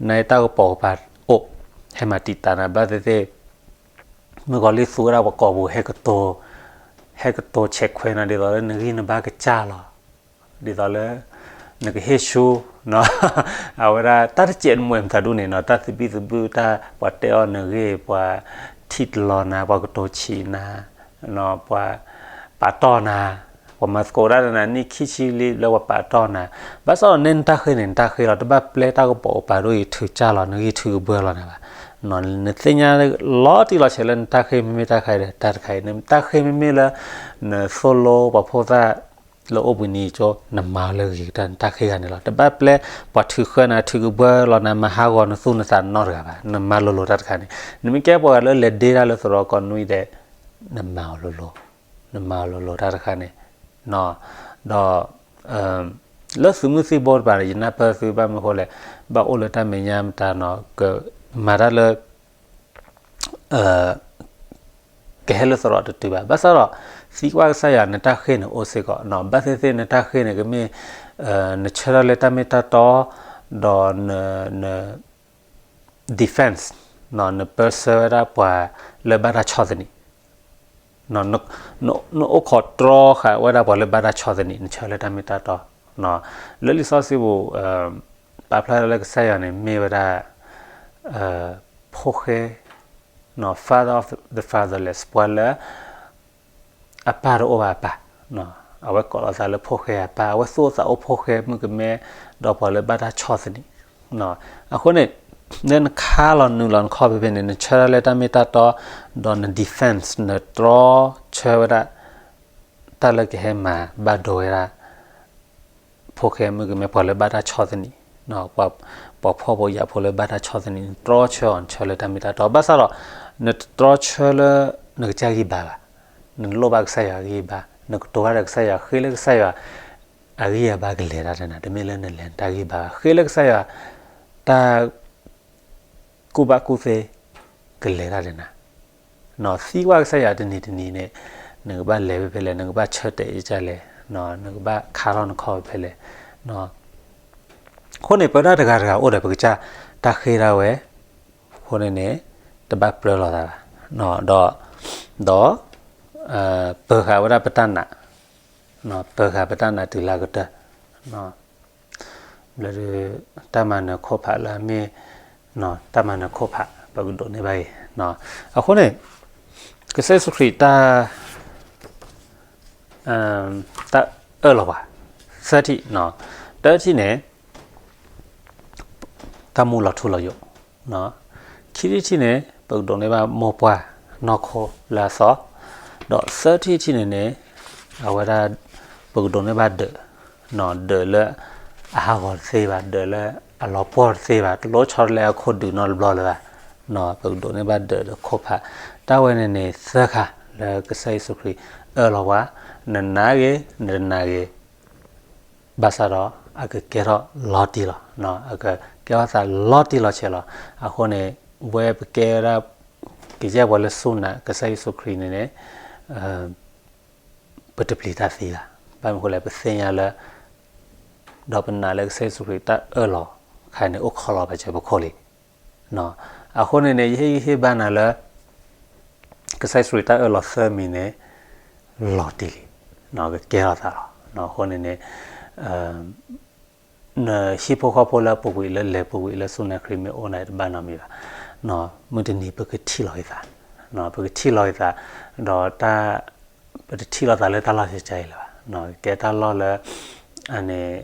နတၢ်ကပိာ်ကပၤအိၣ်, ဟဲမၤတံာ်တာ်နၤ ဘၣ်သ့ၣ်သ့ၣ် မုၣ်ကီၤလံၢ်သူဝဲဒၣ်ပှၤကိာ်ပူၤ ဟဲကတိၤ ဟဲကတိၤဆဲးခွဲးနၤဒ်သိးလၢနဂံၢ်နဘါကစၢ်လီၤ, ဒ်သိးလၢ နကဟ့ၣ်ဆူ အဝဲဒၣ်တၢ်တစဲးတမှဲာ်မတၤဒူၣ်န့ၣ်နီၤ, တၢ်သဘံၣ်သဘုၣ် တၢ်ပှၤတဲအီၤနဂ့ၢ် ပှၤထံၣ်တလီၤနၤ ပှၤကတိၤဆံးနၤ ပှၤပာ်တီၢ်နၤ, ပှၤမၤသကိးဒၣ်နၤ နံၣ်ခံဆံလံလၢပှၤပာ်တီၢ်နၤ, ဘၣ်ဆၣ်ဒီးနဲနတၢ်ဃ့ၢ်န့ၣ် နတၢ်ဃ့ၢ်လီၤ, တဘၣ်ပျဲတၢ်ကပိာ်ကပၤဒိၣ်အံၤ ထုးကၢ်လီၤ နဂံၢ်ထုးကဘၢလီၤနၤဘၣ်, နသ့ၣ်ညါလီၤတံၢ်လီၤဆဲးလၢနတၢ်ဃ့ၢ်မ့မ့ၢ်တၢ်တခါအံၤဒီး တၢ်တခါအံၤ နတၢ်ဃ့ၢ်မ့မ့ၢ်လၢ နသိၣ်လိပှၤဖိသၣ်လၢအိၣ်ဘှံးနံၤကၠိ နမၤအီၤလၢဂ့ၤကတၢၢ် နတၢ်ဃ့ၢ်ဂၤန့ၣ်လီၤ, တဘၣ်ပျဲပှၤထုးဃၢနၤ ထုးကဘၢလီၤနၤ မၤဟးဂီၤနသူၣ်နသးနီတဂၤဘၣ်, နမၤလိၤလိၤတၢ်တခါန့ၣ်, နမ့ၢ်ကဲပှၤဂၤလၢလဲၤဒ့တၢ်လၢသရိာ်ကီၢ်နွံဒီး နမၤအီၤလိၤလိၤ နမၤအီၤလိၤလိၤတၢ်တခါန့ၣ်, ဒီး လၢသုးမုၢ်သံၣ်ဘိတပၤန့ၣ် ယနၢ်ပၢၢ်သုဘၣ်မနုၤအဃိလဲၣ်, ဘၣ်အိၣ်လၢတၢ်မဲာ်ညါမတၤနီၤ ကမၤတၢ်လၢ ကဟဲလၢသရိာ်တတုၤဘၣ်, ဘၣ်ဆၣ်ဒီး သံကွၢ်ကစၢ်ယွၤ နတၢ်ဃ့ၢ်န့ၣ်အိၣ်စ့ၢ်ကီး, ဘၣ်သ့ၣ်သ့ၣ်နတၢ်ဃ့ၢ်န့ၣ် ကမ့ၢ် နဆၢထၢၣ်လၢတၢ်မ့ၢ်တၢ်တီ, ဒီးန defense နပၢဆှၢဝဲဒၣ်ပှၤလၢဘၣ်တၢ်ဆီၣ်သနံး, နအိၣ်ခိးတြီဃာ်ဝဲဒၣ်ပှၤလၢဘၣ်တၢ်ဆီၣ်သနံး နဆၢလၢတၢ်မ့ၢ်တၢ်တီ, လၢလံာ်စီဆှံပူၤ ပာ်ဖျါလၢကစၢ်ယွၤန့ၣ် မ့ၢ်ဝဲဒၣ် ဖိဃဲ Father of the fatherless ပှၤလၢ အပၢ်တအိၣ်ဘၣ်အပၢ်, အဝဲကိးလီၤသးလၢဖိဃဲအပၢ်, အဝဲသူၣ်အိၣ်သးအိၣ်ဖိဃဲမုၣ်ကမဲ ဒီးပှၤလၢဘၣ်တၢ်ဆီၣ်သနံး, အဃိန့ၣ် လၢနခါလီၤနုာ်လီၤနခီၣ်ဖဲဖဲန့ၣ် နဆၢထၢၣ်လၢတၢ်မ့ၢ်တၢ်တီ, ဒီးန defense နတြီဆၢဝဲဒၣ် တၢ်လၢကဟဲမၤဘၣ်ဒိဝဲဒၣ် ဖိဃဲမုၣ်ကမဲ ပှၤလၢဘၣ်တၢ်ဆီၣ်သနံး, ပှၤဖှီၣ်ဖိယာ်ဖိလၢဘၣ်တၢ်ဆီၣ်သနံး နတြီဆၢအီၤ နဆၢလၢတၢ်မ့ၢ်တၢ်တီ, ဘၣ်ဆၣ်ဒီး နတတြီဆၢလၢ နကစၢ်ဂံၢ်ဘါဘၣ်, နလိၣ်ဘၣ်ကစၢ်ယွၤအဂံၢ်အဘါ, နကတိၤတၢ်ဒီးကစၢ်ယွၤ ဃ့လၢကစၢ်ယွၤ အဂံၢ်အဘါကလဲၤတၢ်တနၤ, တမ့ၢ်လၢနလဲၤနတၢ်ဂံၢ်ဘါဘၣ်, ဃ့လၢကစၢ်ယွၤ တၢ် ကူၣ်ဘၣ်ကူၣ်သ့ ကလဲၤတၢ်တနၤ, သံကွၢ်ကစၢ်ယွၤတနံၤတနံၤန့ၣ် နကဘၣ်လဲၤဖဲဖဲလဲၣ်, နကဘၣ်ဆၢတဲာ်ကစၢ်လဲၣ်, နကဘၣ်ခါထီၣ်နခီၣ်ဖဲဖဲလဲၣ်, အဃိန့ၣ် ပဝဲဒၣ်တဂၤတဂၤအိၣ်ဒီးပကစၢ်တၢ်ဃ့ၢ်ဒၣ်ဝဲ, အဃိန့ၣ်န့ၣ် တဘၣ်ပြၢလိာ်သးဘၣ်, ဒီး ဒီး ပၢၤဃာ်ဝဲဒၣ်ပတၢ်နာ်, ပၢၤဃာ်ပတၢ်နာ်တုၤလၢအကတၢၢ်, ဘျီဒုး တၢ်မၤနၢၤခိၣ်ဖးလၢအမ့ၢ် တၢ်မၤနၢၤခိၣ်ဖး ပကဒိးန့ၢ်ဘၣ်အံၤ, အဃိန့ၣ် ကစၢ်ယ့ၣ်ၡူးခရံာ်တၢ် တၢ်အၢၣ်လီၤပှၤ သၢထံၣ်, တၢထံၣ်န့ၣ် တၢ်မူလီၤထူလီၤယိာ်, ခံထံၣ်တထံၣ်န့ၣ် ပကဒိးန့ၢ်ဘၣ်မိၢ်ပှၢ်နီၢ်ခိလၢအသီ, ဒီးသၢထံၣ်တထံၣ်န့ၣ်န့ၣ် အဝဲဒၣ် ပကဒိးန့ၢ်ဘၣ်ဒၢး, ဒၢးလၢအဟးဂီၤတသ့ဘၣ်, ဒၢးလၢအလီၤပှီၢ်တသ့ဘၣ်, တလိၣ်ဆီတလဲအခိၣ်ဒုးနီတဘျီလၢၤဘၣ်, ပကဒိးန့ၢ်ဘၣ်ဒၢးဒီးခိၣ်ဖး, တၢ်ဝဲန့ၣ်န့ၣ် သၢခါလၢကစၢ်ယ့ၣ်ၡူးခရံာ်အၢၣ်လီၤပှၤ နနာ်ဂ့ၤ နတနာ်ဂ့ၤ ဘၣ်ဆၣ်ဒီး အကကဲထီၣ်လီၤတံၢ်လီၤ, အကကဲထီၣ်သးလီၤတံၢ်လီၤဆဲးလီၤ. အဃိန့ၣ် ဝဲပကဲဝဲဒၣ် ကယဲၢ်ပှၤလၢစူၢ်နာ်ကစၢ်ယ့ၣ်ၡူးခရံာ်န့ၣ်န့ၣ် ပတပျံၤတၢ်သံဘၣ်. ဘၣ်မနုၤအဃိလဲၣ် ပသ့ၣ်ညါလၢ ဒီးပနာ်လၢကစၢ်ယ့ၣ်ၡူးခရံာ်တၢ်အၢၣ်လီၤခါန့ၣ် အိၣ်ခိးလီၤဘၣ်စၢၤပခိၣ်လံ. အဃိန့ၣ်န့ၣ် ယဟ့ၣ်ဂံၢ်ဟ့ၣ်ဘါနၤလၢ ကစၢ်ယ့ၣ်ၡူးခရံာ်တၢ်အၢၣ်လီၤသၢမံၤန့ၣ် လီၤတံၢ်လံ, ကကဲထီၣ်သးလီၤ. အဃိန့ၣ်န့ၣ် နဟံၣ်ဖိဃီဖိလၢပူၤကွံာ်လၢလဲၤပူၤကွံာ်လၢစူၢ်နာ်ခရံာ်မ့ၢ်အိၣ်န့ၣ် တဘၣ်နီတမံၤဘၣ်. မုၢ်တနံၤပကထံၣ်လီၤက့ၤသး, ပကထံၣ်လီၤက့ၤသး, ဒီးတၢ် ပတထံၣ်လီၤသးလၢတၢ်လီၢ်ဆဲးဆဲးအံၤလၢၤဘၣ်. ကဲတၢ်လီၢ်လၢ အန့ၣ်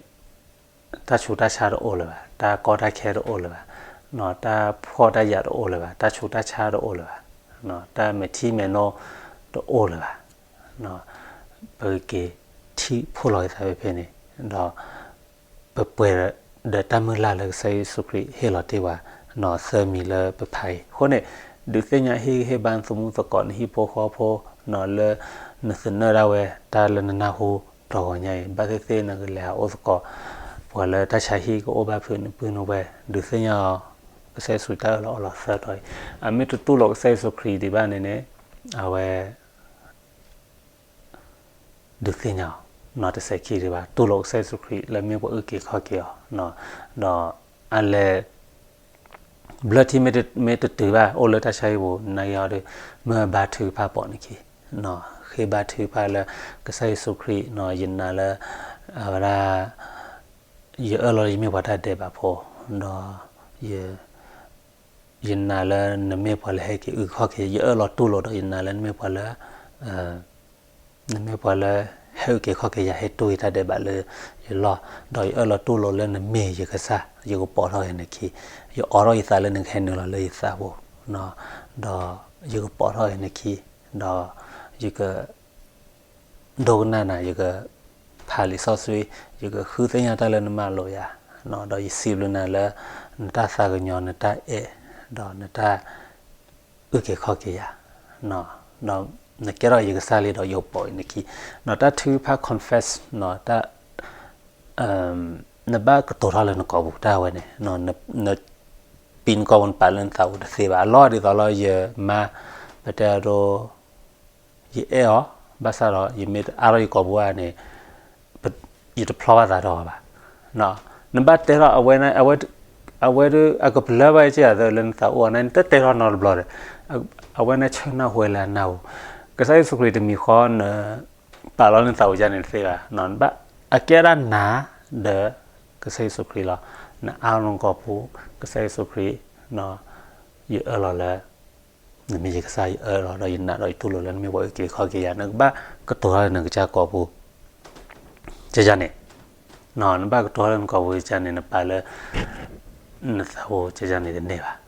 တၢ်ဆူးတၢ်ဆါတအိၣ်လၢၤဘၣ်, တၢ်ကီတၢ်ခဲတအိၣ်လၢၤဘၣ်, တၢ်ဖှီၣ်တၢ်ယာ်တအိၣ်လၢၤဘၣ်, တၢ်ဆူးတၢ်ဆါတအိၣ်လၢၤဘၣ်, တၢ်မဲာ်ထံမဲာ်နိတအိၣ်လၢၤဘၣ်. ပက့ၤထံၣ်ဖှိၣ်လီၤက့ၤသးဖဲဖဲန့ၣ်, ဒီး ပပှဲၤဒီးတၢ်မုၢ်လၢ်လၢကစၢ်ယ့ၣ်ၡူးခရံာ်ဟ့ၣ်လီၤတ့ၢ်ပှၤ သၢမံၤလၢပဖးအံၤ. အဃိန့ၣ် ဒုးသ့ၣ်ညါဟ့ၣ်ဂံၢ်ဟ့ၣ်ဘါနသမူသကိး နဟံၣ်ဖိဃီဖိ လၢနသနၢၣ်ဒၣ်ဝဲ တၢ်လၢနနၢ်ဟူတဂီၤညါအံၤ ဘၣ်သ့ၣ်သ့ၣ်နကလဲၤဟးအိၣ်သကိး ပှၤလၢတၢ်ဆါဟံၣ်ကအိၣ်ဘၣ်ဖုးနပုၢ်နဝဲၢ် ဒုးသ့ၣ်ညါအီၤ ကစၢ်ယ့ၣ်ၡူးတၢ်အၢၣ်လီၤအီလီၤသၢတီၤအံၤ. အမ့ၢ်တတူၢ်လိာ်ကစၢ်ယ့ၣ်ၡူးခရံာ်ဒံးဘၣ်န့ၣ်န့ၣ် အဝဲ ဒုးသ့ၣ်ညါအီၤ နီၢ်တစဲးခံဒံးဘၣ် တူၢ်လိာ်ကစၢ်ယ့ၣ်ၡူးခရံာ်လၢမ့ၢ်ပှၤအုၣ်က့ၤခီၣ်က့ၤအီၤ, ဒီးအလဲၤ ဘျၢထံမ့ၢ်တတုၤဘၣ် အိၣ်လၢတၢ်ဆါဟံၣ်ပူၤ နာ်က့ၤအီၤဒီး မ့ၢ်ဘါထုကဖၣ်ပိာ်နခံ, ဃ့ဘါထုကဖၣ်လၢ ကစၢ်ယ့ၣ်ၡူးခရံာ် ယနာ်လၢ အဝဲဒၣ် ယအၢၣ်လီၤလၢယမ့ၢ်ပှၤတၢ်ဒဲးဘးဖိ, ဒီး ယနာ်လၢနမ့ၢ်ပှၤလၢဟဲက့ၤအုၣ်က့ၤခီၣ်က့ၤယၤ, ယအၢၣ်လီၤတူၢ်လိာ်ဒီးယနာ်လၢနမ့ၢ်ပှၤလၢ နမ့ၢ်ပှၤလၢ ဟဲအုၣ်က့ၤခီၣ်က့ၤယၤ ဟဲတူၢ်ယတၢ်ဒဲးဘးလၢယလီၢ်, ဒီးယအၢၣ်လီၤတူၢ်လိာ်လၢနမ့ၢ်ယကစၢ်, ယကပိာ်ထီၣ်က့ၤနခံ, ယအိးထီၣ်ယသးလၢနကဟဲနုာ်လီၤလၢယသးပူၤ, ဒီးယကပိာ်ထီၣ်က့ၤနခံ, ဒီးယက ဒိကနၣ်နၤ ယက ဖးလံာ်စီဆှံ, ယကဃုသ့ၣ်ညါတၢ်လၢနမၤလိာ်ယၤ, ဒီးယစံးဘျုးနၤလၢ နတၢ်သးကညီၤ နတၢ်အဲၣ်, ဒီးနတၢ် အုၣ်က့ၤခီၣ်က့ၤယၤ, ဒီးနကဲထီၣ်ယကစၢ်လံဒီးယကပိာ်အံၤနခံ, ဒီးတၢ်ထုကဖၣ် confess တၢ် နဘၣ်ကတိၤထီၣ်လၢနကိာ်ပူၤ တၢ်ဝဲန့ၣ်, န ပံၤနကိာ်ပူၤနပာ်လၢနသးပူၤတသ့ဘၣ်. အလီၢ်ဒ်သိးလၢယမါ ပတဲအဒိ ယအဲၣ်အီၤ, ဘၣ်ဆၣ်ဒီး ယမ့ၢ်တအါထီၣ်ယကိာ်ပူၤဘၣ်န့ၣ် ယတဖျီဘၣ်သးဒီးအီၤဘၣ်. နဘၣ်တဲထီၣ် အဝဲ အဝဲဒၣ်အကပလၢဘၣ်က့ၤသးလၢနသးအိၣ်အီၤန့ၣ် နတတဲထီၣ်နီတဘျီဒီး အဝဲန့ၣ်ဆၢနၢ်ဟူဝဲလၢအနၢ်ဟူ, ကစၢ်ယ့ၣ်ၡူးခရံာ်တမံၤဃီန ပာ်လီၤနသးပူၤယၤန့ၣ်တသ့ဘၣ်. နဘၣ်အကဲဒၣ်နၤဒီး ကစၢ်ယ့ၣ်ၡူးခရံာ်လီၤ. နအါထီၣ်နကိာ်ပူၤ ကစၢ်ယ့ၣ်ၡူးခရံာ် ယအၢၣ်လီၤလၢ နမ့ၢ်ယကစၢ် ယအၢၣ်လီၤဒီးယနာ်ဒီးယတူၢ်လိာ်လၢနမ့ၢ်ပှၤအုၣ်က့ၤခီၣ်က့ၤယၤ, နကဘၣ်ကတိၤထီၣ်လၢနကစၢ်ကိာ်ပူၤ ကယၤန့ၣ်, နဘၣ်ကတိၤထီၣ်လၢနကိာ်ပူၤကယၤန့ၣ် နပာ်လၢ နသးပူၤကယၤန့ၣ်တန့ၢ်ဘၣ်.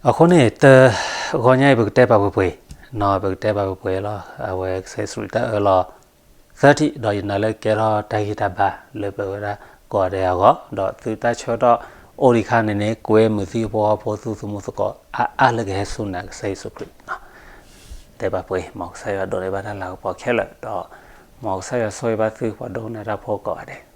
အဃိန့ၣ် တဂီၤညါအံၤ ပကတဲပာ်ပှဲၤပှဲၤ, ပကတဲပာ်ပှဲၤပှဲၤလီၤ. အဝဲကစၢ်ယ့ၣ်ၡူးတၢ်အၢၣ်လီၤ သၢထံၣ် ဒီးယနာ်လၢကဲထီၣ်တၢ်ဂံၢ်တၢ်ဘါလၢပဝဲဒၣ်ကိးဂၤဒဲးအဂီၢ်, ဒီးသုတၢ်ဆၢကတီၢ်အိၣ်ဒံးအခါန့ၣ်န့ၣ် ကွဲမုာ်သုဟံၣ်ဖိဃီဖိသူၣ်သမူသကိးအါအါလၢကဟဲစူၢ်နာ်ကစၢ်ယ့ၣ်ၡူးခရံာ်. တဲပာ်ပှဲၤ, မ်ကစၢ်ယွၤဒိးန့ၢ်ဘၣ်တၢ်လၤကပီၤခဲလၢာ်, ဒီးမ်ကစၢ်ယွၤဆိၣ်ဂ့ၤဘၣ်သုပှၤဒိကနၣ်တၢ်ဖိကိးဂၤဒဲး.